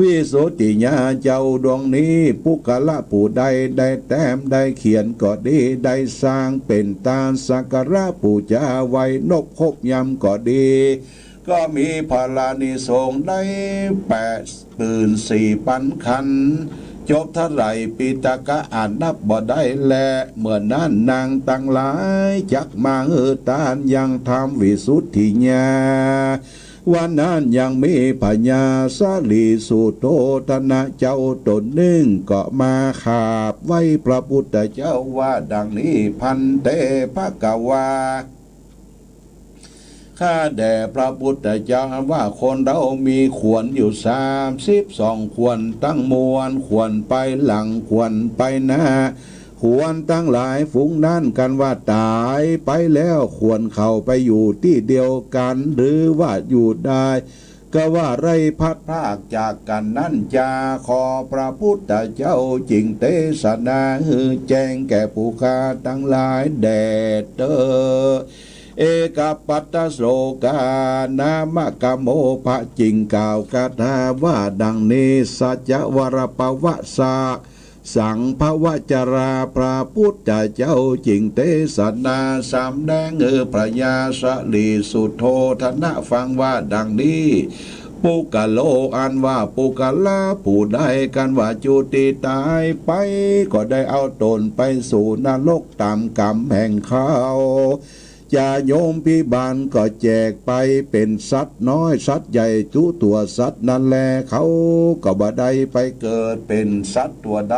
วิสุทธิญาณเจ้าดวงนี้ ปุคคละผู้ใดได้แต้มได้เขียนก็ดี ได้สร้างเป๋นตานสักการะปู๋จาไว้นบครบยามก็ดี ก็มีผลานิสงส์ได้แปดหมื่นสี่ปันขันธ์ จบเท่าไหร่ปิฎกะอันนับบ่ได้แล เมื่อนั้นนางตังหลายจักมาหื้อตานยังธรรมวิสุทธิญาณ วันนั้นยังมีพญาสลีสุโธทนะเจ้าต๋นนึ่งก็มาขาบไหว้พระพุทธเจ้าว่าดังนี้ ภันเต ภะคะวา ข้าแด่พระพุทธเจ้าว่าคนเฮามีขวัญอยู่สามสิบสองขวัญทั้งมวล ขวัญไปหลัง ขวัญไปหน้า ขวัญตังหลายฝูงนั้นกันว่าต๋ายไปแล้ว ขวัญเขาไปอยู่ตี้เดียวกั๋น หรือว่าอยู่ได้ ก็ว่าได้พลัดพรากจากกั๋นนั้นจา ขอพระพุทธเจ้าจึงเตสนาหื้อแจ้งแก่ผู้ข้าตังหลายแด่เต๊อะ เอกัปปัตตโสกา นามะกะโม พระจึงกล่าวคาถาว่าดังนี้ สัจจวรปวสสะ สังภวจรา พระพุทธเจ้าจึงเตสนาสำแดงหื้อพญาสริสุทโธทนะฟังว่าดังนี้ ปุคคโล อันว่าปุคคละผู้ใด ครั้นว่าจุติต๋ายไป ก็ได้เอาตนไปสู่นรกต๋ามกรรมแห่งเขา จะยมพิบาลก็แจกไปเป๋นสัตว์น้อยสัตว์ใหญ่ทุกตั๋วสัตว์นั้นแล เขาก็บ่ได้ไปเกิดเป๋นสัตว์ตั๋วใด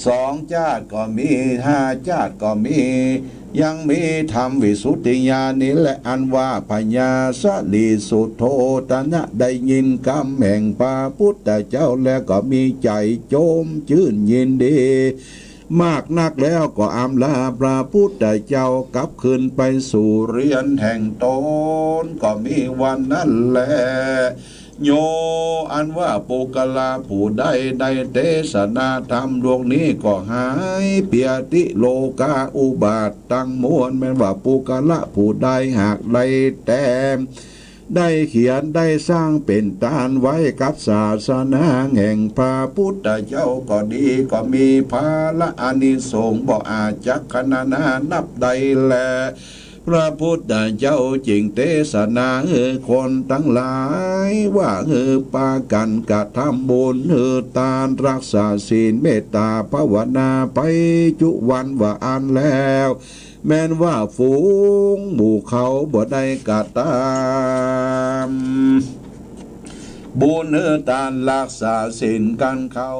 สองจาติก็มี ห้าจาติก็มี ยังมีธรรมวิสุทธิญาณนี้แล อันว่าพญาสริสุทโธทนะได้ยินกำแห่งพระพุทธเจ้าแล้วก็มีใจ๋จมจื้นยินดี มากนักแล้วก็อำลาพระพุทธเจ้ากลับคืนไปสู่เฮือนแห่งตน ก็มีวันนั้นแล โย อันว่าปุคคละผู้ใดได้เตสนาธรรมดวงนี้ก็หายเปียติโลกาอุบาทตังมวล แม่นว่าปุคคละผู้ใดหากได้แต้ม ได้เขียนได้สร้างเป๋นตานไว้กับศาสนาแห่งพระพุทธเจ้าก็ดี ก็มีผละอานิสงส์บ่อาจจักขนานานับได้แล พระพุทธเจ้าจึงเตสนาหื้อคนตังหลายว่าหื้อปากั๋นกระทำบุญหื้อตานรักษาศีลเมตต๋าภาวนาไปจุวันว่าอั้นแล้ว แม้นว่าฝูงหมู่เขาบ่ได้กระทำบุญหื้อตานรักษาศีลกั๋นเขา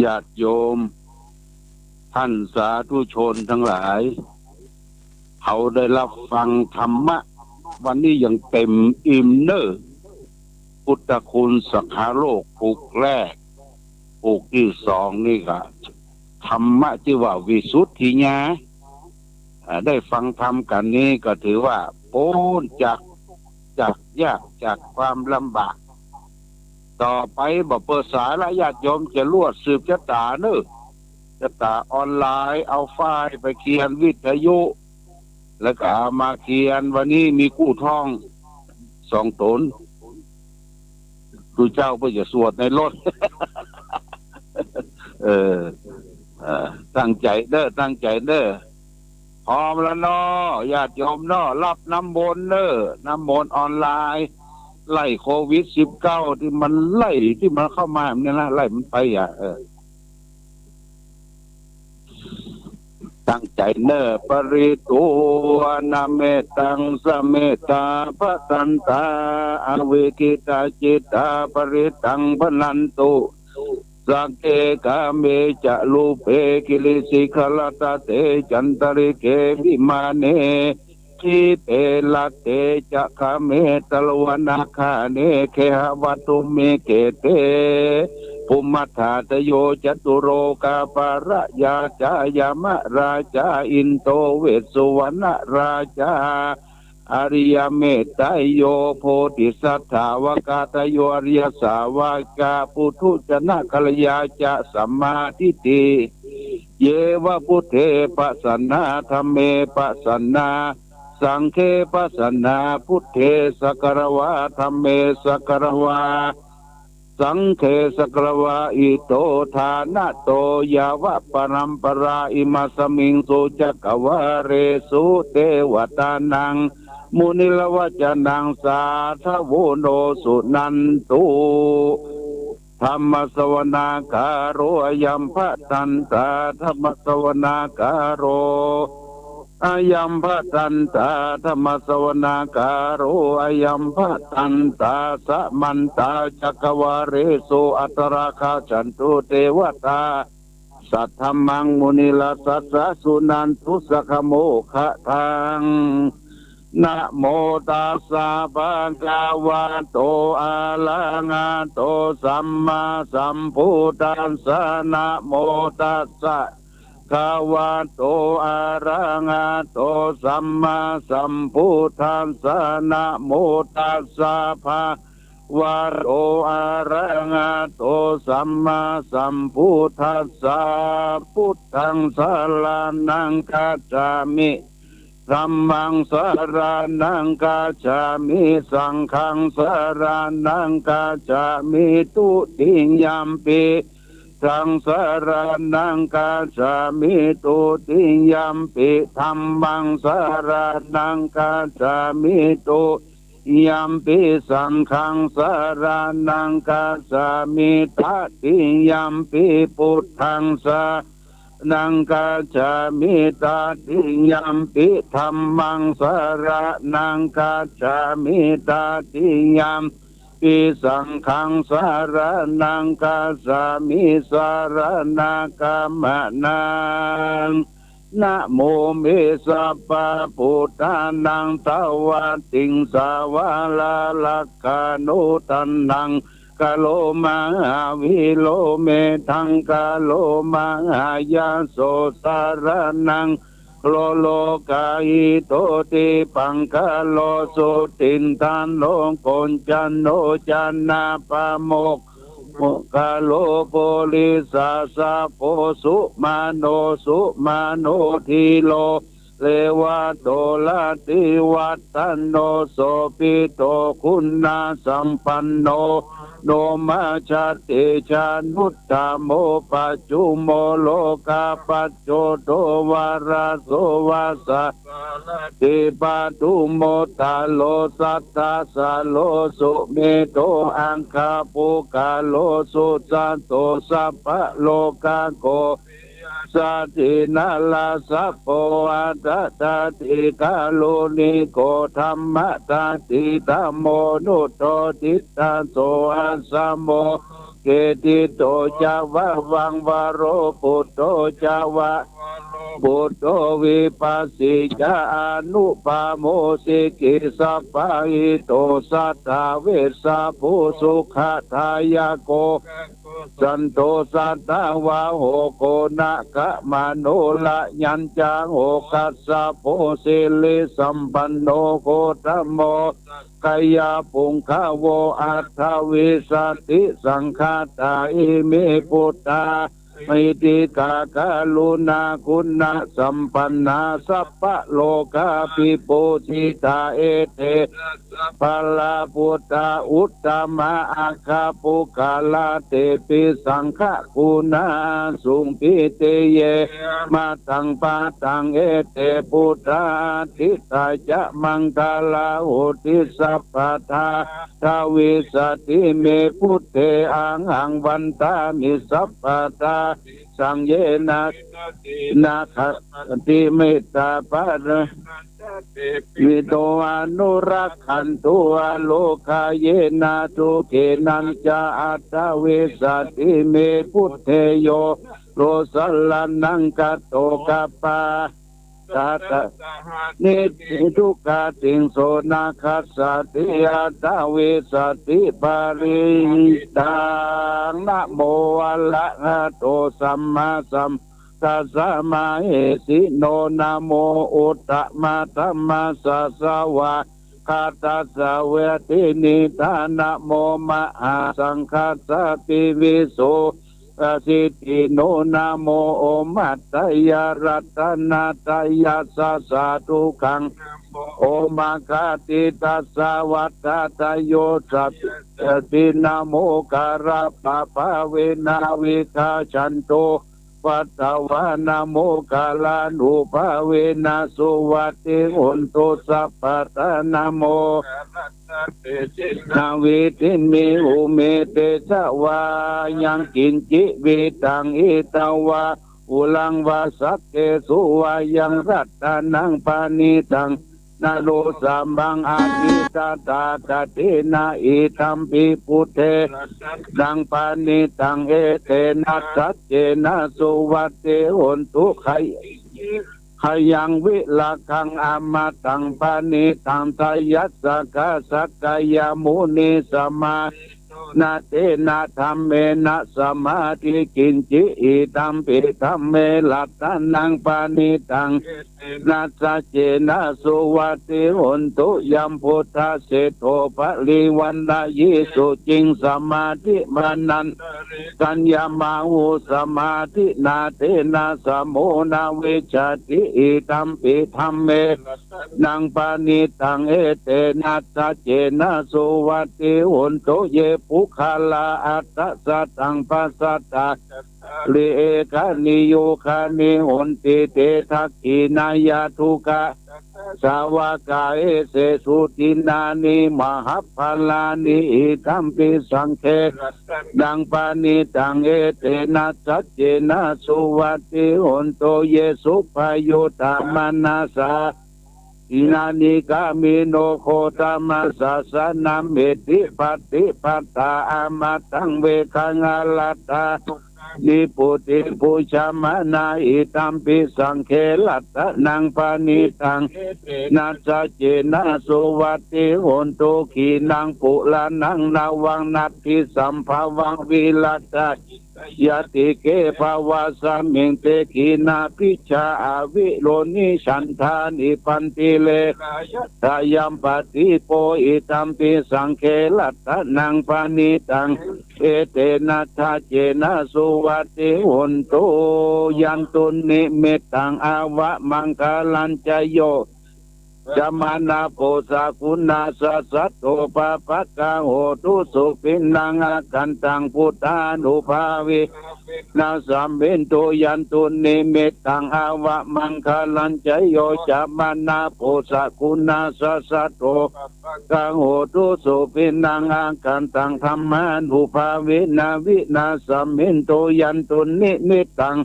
ญาติโยม ท่านสาธุชนทั้งหลาย เขาได้รับฟังธรรมะวันนี้อย่างเต็มอิ่มเน่อ พุทธคุณสังคโลกผูกแรก ผูกตี้สองนี่ก็ ธรรมะตี้ว่าวิสุทธิญาณ อ่า ได้ฟังธรรมกั๋นนี้ก็ถือว่าป๊นจาก จากยาก จากความลำบาก ต่อไปบ่เปิดสายละ ญาติโยมจะลวดสืบจะต๋ามเน่อ จะต๋ามออนไลน์ เอาไฟล์ไปเขียนวิทยุ แล้วก็เอามาเขียน วันนี้มีกู้ท้องสองต๋น ครูเจ้าเปิ้นจะสวดในรถ เออ เออ ตั้งใจ๋เน่อ ตั้งใจ๋เน่อ พร้อมแล้วเนาะ ญาติโยมเนาะ รับน้ำมนต์เน่อ น้ำมนต์ออนไลน์ ไล่โควิดสิบเก้าตี้มันไล่ ตี้มันเข้ามาเนี่ยนะ ไล่มันไปอ่ะ เออ ตั้งใจ๋เน่อ ปริตวานะ เมตตัง สะเมตตา ภะทันตา อวิกขิตาจิตตา ปริตตัง ภะนันตุ สักเข กาเม จะ รูปเป กิริสิขะรัตตะเต จันตะริเข วิมาเน ทีเป รัตเต จะ คาเม ตะละวะนะคาเน เขหะวัตถุมิ เขเต ภุมมัฏฐาตะโย จะตุโรกาปาละยาจา ยะมะราจา อินโด เวสสุวรรณราชา อริยะเมตไตรโย โพธิสัตถาวกาตะโย อริยสาวกา ปุถุชนะกัลยาจะ สัมมาทิฏฐิ เยวะ พุทเท ปัสสะนา ธัมเม ปัสสะนา สังเฆ ปัสสะนา พุทเท สักกะระวา ธัมเม สักกะระวา สังเฆ สักกะระวา อิโต ทานะโต ยาวะปะรัมปะรา อิมัสสะมิงสุ จักกะวาเลสุ เตวะตานัง มุนิระวะจะนัง สาธะโว โน สุนันตุ ธัมมะสะวะนาคาโร อะยัมภะทันตา ธัมมะสะวะนาคาโร อะยัมภะทันตา ธัมมะสะวะนาคาโร อะยัมภะทันตา สะมันตา จักกะวาเลสุ อัตตะราคาชันตุ เตวะตา สัทธัมมัง มุนิราชสัสสะ สุนันตุ สักขะโมคะขัง นะโมตัสสะ ภะคะวะโต อะระหะโต สัมมาสัมพุทธัสสะ นะโมตัสสะ ภะคะวะโต อะระหะโต สัมมาสัมพุทธัสสะ นะโมตัสสะ ภะคะวะโต อะระหะโต สัมมาสัมพุทธัสสะ พุทธัง สะระณัง คัจฉามิ ธัมมัง สะระณัง คัจฉามิ สังฆัง สะระณัง คัจฉามิ ทุติยัมปิ ธัง สะระณัง คัจฉามิ ทุติยัมปิ ธัมมัง สะระณัง คัจฉามิ ทุติยัมปิ สังฆัง สะระณัง คัจฉามิ ตติยัมปิ พุทธัง สะระณัง คัจฉามิ ตติยัมปิ ธัมมัง สะระณัง คัจฉามิ ตติยัม ปิ สังฆัง สะระณัง คัจฉามิ สะระณะกัมมะนัง นะโม เม สัพพะพุทธานัง ทวาติงสาวาลาลักขานุ ตัณหัง กะโร มหาวิโร เมธัง กะโร มหายาโส สะระณัง โล โลกาหิโต ติปังคะโร สุทิฏฐาโน โกณจันโณ จะนะปะโมก โมคคัลโล ปุริสสะโพ สุมาโน สุมาโน ธีโร เรวะโต รติวัฒโน โสภิโต คุณสัมปันโน โนมาชาติจานุตตโม ปัจจุโม โลกาปัจโจ โต วารโส วาสา ติปาทุโมตโล สัตถาสโล สุเมโธ อัคคปุคคโล สุจัตโต สัพพะโลกาโก สตินาราสโพ อัตตาติกาลุณิโก ธัมมะตาติตโม นุตโตติตาโส อัสสโม เกติโต จาวะวังวโร ปุตโต จาวะ ปุตโต วิปัสสิจา อนุปาโมสิกิสสะปะหิโต สัตถาเวสสะภู สุขะทายะโก สันโต สัตถาวาโห โกณะกะมะโน ระยัญจะโห คัสสะโพ สิริสัมปันโน โคตโม สักกะยะปุงคะโว อัตถวิสสติสังฆาตา อิเม ปุตตา มหิทธิกา กรุณาคุณสัมปันนา สัพพะโลกาภิปูติตา เอเตนะ สัพพะลา ปุตตา อุตตมา อัคคปุคคลา เตปิ สังฆกุณา สุง ปิติเย มะตัง ปะตัง เอเต ปุตตา ทิฏฐา จะ มังคลา โหติ สัพพะทา ทวิสสติ เม พุทเท อะหัง วันทามิ สัพพะทา สัง เยนะ เตนะ ขัตติ เมตตา ปะริ วิโต อนุรักขันตุ อโรคา เยนะ สุเขนะ จะ อัตถวิสสติ เม พุทเท โย โร สะระณัง คัตโต กัปปา ตะตะ นิ ทุกขติง โส นะ ขัสสติ อัตถวิสสติ ปะริตัง นะโม อะระหะโต สัมมาสัมพุทธัสสะ มะเหสิโน นะโม อุตตมะธัมมัสสะ สวากขาตัสสะ เวทินีตา นะโม มหาสังฆัสสะ ปิวิสุ สิทธิโน นะโม โอมัตตยะรัตนะตยัสสะ สาธุขัง โอมะคาติตัสสะ วัตถะตะโย สัพพิ นะโม กะระปะภาเวนะ วิกาชันตุ ปัตถวา นะโม กะลานุภาเวนะ สุวัตติโหนตุ สัพพะทา นะโม นะ วิตถิมิ อุ เม เต จะ วา ยัง กิญจิ วิตตัง อิ ตะวา หุ รัง วา สักเข สุ วา ยัง รัตตะนัง ปะณิตัง นะ โร สะมัง อะภิ ตะถา คะ เต นะ อิ ทัม ปิ พุทเท นัง ปะณิตัง เอเตนะ สักเข นะ สุวัตติโหนตุ ขะ ขะยัง วิราคัง อะมะตัง ปะณิตัง ทะยัสสะ กะ สักกะยะ มุนิ สะ มา หิ นะ เตนะ ธัมเมนะ สมาธิ กิญจิ อิตัมปิ ธัมเม รัตตะนัง ปะณิตัง เอเตนะ สัจเจนะ สุวัตถิ โหนตุ ยัม พุทธะเสโถ ปะริวัณฏะยิ สุจิง สมาธิ มานันตะเร สัญญามาหู สมาธินา เตนะ สโม นะ วิชชาติ อิตัมปิ ธัมเม รัตตะนัง ปะณิตัง เอเตนะ สัจเจนะ สุวัตถิ โหนตุ เย ปุคคะลา อัฏฐะ สัตถัง ปัสสัตถา จัตตาริ เอกานิ ยุคานิ โหนติ เต ทักขิณายะ ทุกขะ สาวกา เอเสสุ ดินนานิ มหัปปะลานิ อิตัมปิ สังเฆ รัตตะนัง ปะณิตัง เอเตนะ สัจเจนะ สุวัตถิ โหนตุ เย สุปปะยุตตะ มะนะสา อินานิ กามิโน โคตมะ สัสสะนะ เมตติ ปะติปัตตา อะมะตัง เวกขัง อะละตา นิพพุติ ปูชะมะนา อิตัมปิ สังเฆ รัตตะนัง ปะณิตัง เอเตนะ สัจเจนะ สุวัตถิ โหนตุ ขีณัง ปุราณัง นะวัง นัตถิ สัมภะวัง วิรัตตะ ยะติเก ภวาสมิง เต ขีณาภิชฌา อะวิโรจนะ ฉันทา นิบบันติ เรขา ยัตถา ยัมปะตีปโป อิตัมปิ สังเฆ รัตตะนัง ปะณิตัง เอเตนะ สัจเจนะ สุวัตถิ โหนตุ ยันตุ นิมิตตัง อะวะมังคะลัญจะ โย จะมะนะ โพสะกุณาสสะโต ปะปะกะโหตุ สุปิณณัง อะคันตัง พุทธานุภาเวนะ สะมินตุ ยันตุ นิมิตตัง อะวะมังคะลัญจะ โย จะมะนะ โพสะกุณาสสะโต ปะปะกะโหตุ สุปิณณัง อะคันตัง ธัมมานุภาเวนะ วินาสะมินตุ ยันตุ นิมิตตัง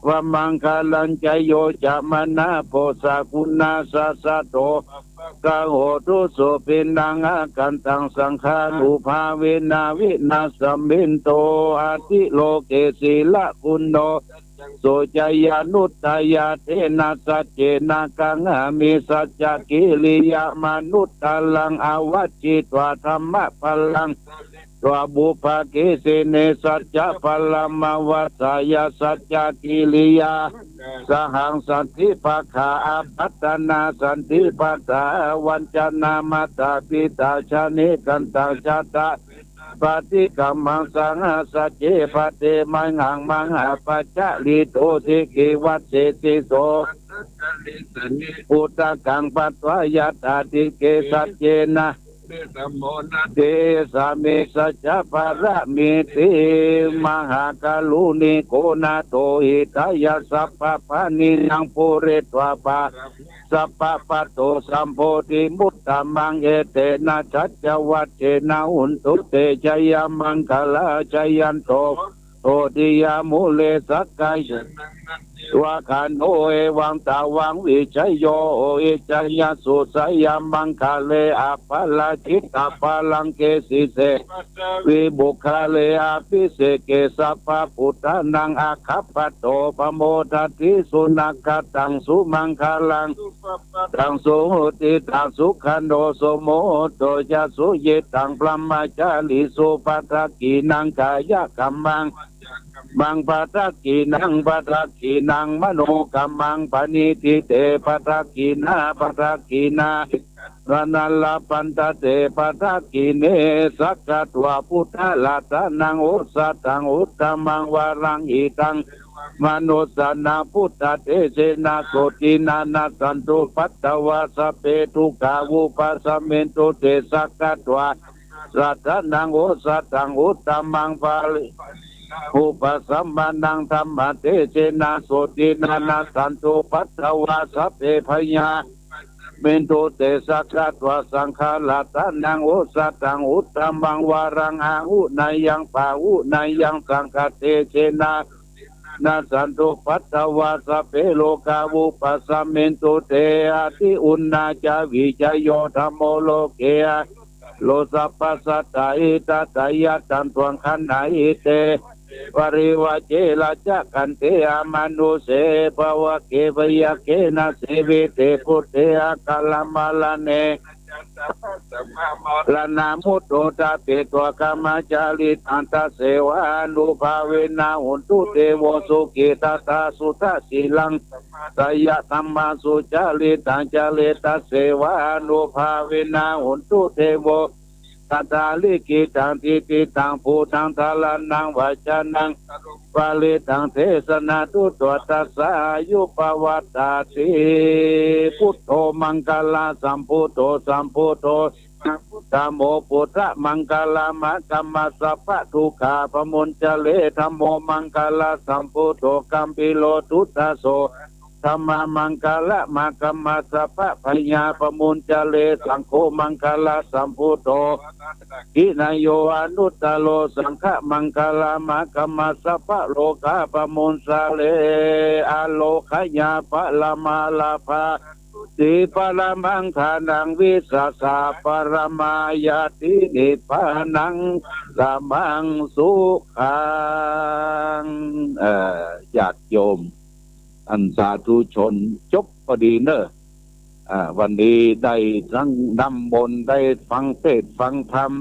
วะมังคะลัญจะ โย จะมะนะ โพสะกุณาสสะโต ปะปะกะโหตุ สุปิณณัง อะคันตัง สังฆานุภาเวนะ วินาสะมินตุ อะติโลเก สีละกุณโณ โส จะยานุตตะยา เตนะ สัจเจนะ กังหามิ สัจจะกิริยะมะนุตตะรัง อะวัชชิตวา ธัมมะพะลัง ตวา ปุพพะเกสิเน สัจจะพะลัง มะวัสสายา สัจจะกิริยา สหัง สันติปะขะ อะปัตตะนา สันติปะทา อะวัญจนะ มาตาปิตา ชะนิกันตา ชะตา ปะติกัมมัง สังหาสะเจ ปะเต มหัง มหาปะจาริโต สิกิวัสเสติโส อุทะกัง ปัตวา ยะถาทิเก สัจเจนะ เตสะเม สัจจะปะระมีติ มหากะรุณิโก นาโถ หิตายะ สัพพะปาณินัง ปูเรตวา ปะ สัพพะ ปัตโต สัมโพธิมุตตะมัง เอเตนะ สัจจะวัจเจนะ โหนตุ เต จะยะมังคะลา จะยันโต โพธิยะ มูเล สักกายะ วะคาโน เอวัง ตะวัง วิชโย โห หิตายะ สุ สะยะมังคะเล อะปะราจิตตะปะลังเก สิเส วิปุคคะเล อะภิเสเก สัพพะปุตตานัง อะคัปปะโต ปะโมดะติ สุนะกะตัง สุมังคะลัง ตัง สุหุติตัง สุขันโต สุมุตโต จะ สุยิตตัง บรมะจาริสุ ปะทักขิณัง กายะกัมมัง มัง ปะทักขิณัง ปะทักขิณัง มโนกัมมัง ปะณิทิเต ปะทักขิณา ปะทักขิณา นะนะละปันทะเต ปะทักขิเณ สักกะตวา พุทธะรัตตะนัง โอสะถัง อุตตะมัง วะรัง หิตัง มะนุสสานัง พุทธะเตเสนะ โสตินะ นะสสันตุ ปัตตะวา สัพเพ ทุกขา วุปะสะมินตุ เต สักกะตวา รัตตะนัง โอสะถัง อุตตะมัง ปะริ อุปะสัมมะนัง ธัมมะเตเสนะ โสตินะ นะสสันตุ ปัตตะวา สัพเพ พยา มินตุ เต สักกะตวา สังฆะรัตตะนัง โอสะถัง อุตตะมัง วะรัง อะหุเนยัง ปะหุเนยัง สังฆะเตเสนะ นะสสันตุ ปัตตะวา สัพเพ โรกา วุปะสะมินตุ เต อะติอุณณาจา วิชโย ธัมโม โลเก อะ โล สัพพะสัตตา หิตะทะยะ ตัง ตวัง ขะณะ หิเต ปะริวาเจ รัจจะ กันเต อะมานุเส ภะวะเก พยาเก นะ สีวิเต ปุตเต อะกาละ มะระเณ รณมุตโต ทะเปตวา กัมมะจาริตัง ทะเสวานุภาเวนะ โหนตุ เตโว สุขิตตา สุทะสีลัง สยะธัมมาสุจาริตัง จาเร ทะเสวานุภาเวนะ โหนตุ เตโว ตถา ลิขิตัง ทิฏฐิตัง พุทธัง สรณัง วัจจะนัง ปริตตัง เทสะนา ตุตวัตตะสา อายุ ปวัตตาติ พุทโธ มังคะละสัมพุทโธ สัมพุทโธ ธัมโม พุทธะมังคะละ มะ กัมมะ สัพพะทุกขา ปะมุญจะเร ธัมโม มังคะละสัมพุทโธ กัมพีโร ทุตตะโส ธัมมะมังคะละ มะ กัมมะ สัพพะพยา ปะมุญจะเร สังโฆ มังคะละสัมพุทโธ กินะโย อนุตตะโร สังฆะมังคะละ มะ กัมมะ สัพพะโรคา ปะมุญจะเร อโรคยา ปะละมาลาภา ติ ปะละมัง ทานัง วิสาสะ ปะละมาญาติ นิพพานัง ปะละมัง สุขัง เอ่อ ญาติโยม อันสาธุชน จบพอดีเนอะ อ่า วันนี้ได้ทั้งนำมนต์ ได้ฟังเทศน์ฟังธรรม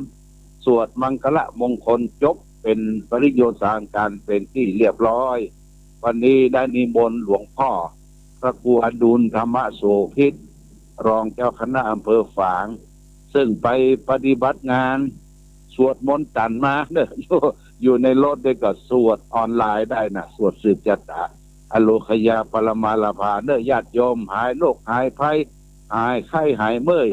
สวดมังคละมงคล จบเป็นปริโยชน์สารการเป็นที่เรียบร้อย วันนี้ได้นิมนต์หลวงพ่อ พระครูอดุล ธรรมโสภิต รองเจ้าคณะอำเภอฝาง ซึ่งไปปฏิบัติงาน สวดมนต์ตันมาเนอะ อยู่ อยู่ในรถด้วย ก็สวดออนไลน์ได้นะ สวดสืบชะตา อโรคยา ปะละมาลาภาเนอะ ญาติโยม หายโรคหายภัย หายไข้หายเมื่อย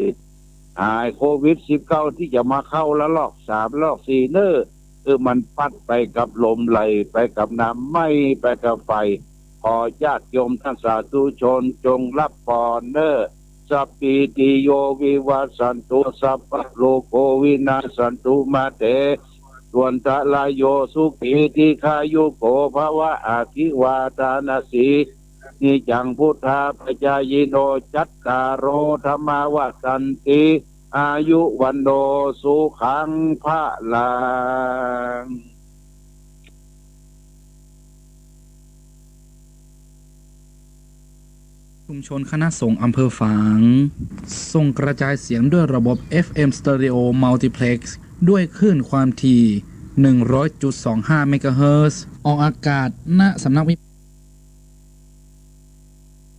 หายโควิดสิบเก้า ตี้จะมาเข้าระลอกสาม ระลอกสี่เนอะ คือมันปั๊ดไปกับลม ไหลไปกับน้ำ ไหม้ไปกับไฟ ขอญาติโยมท่านสาธุชนจงรับพรเนอะ สัพพีติโย วิวัชชันตุ สัพพะโรโค วินัสสันตุ มาเต ภวัตวันตะราโย สุขี ทีฆายุโก ภะวะ อะภิวาทานะสี นิจจัง พุทธาปะจายิโน จัตตาโร ธัมมา วัฑฒันติ อายุ วัณโณ สุขัง พะลัง ชุมชนคณะสงฆ์อำเภอฝาง ส่งกระจายเสียงด้วยระบบ เอฟเอ็ม Stereo Multiplex ด้วยคลื่นความถี่ หนึ่งร้อยจุดสองห้า เมกะเฮิรตซ์ ออกอากาศ ณ สำนักวิ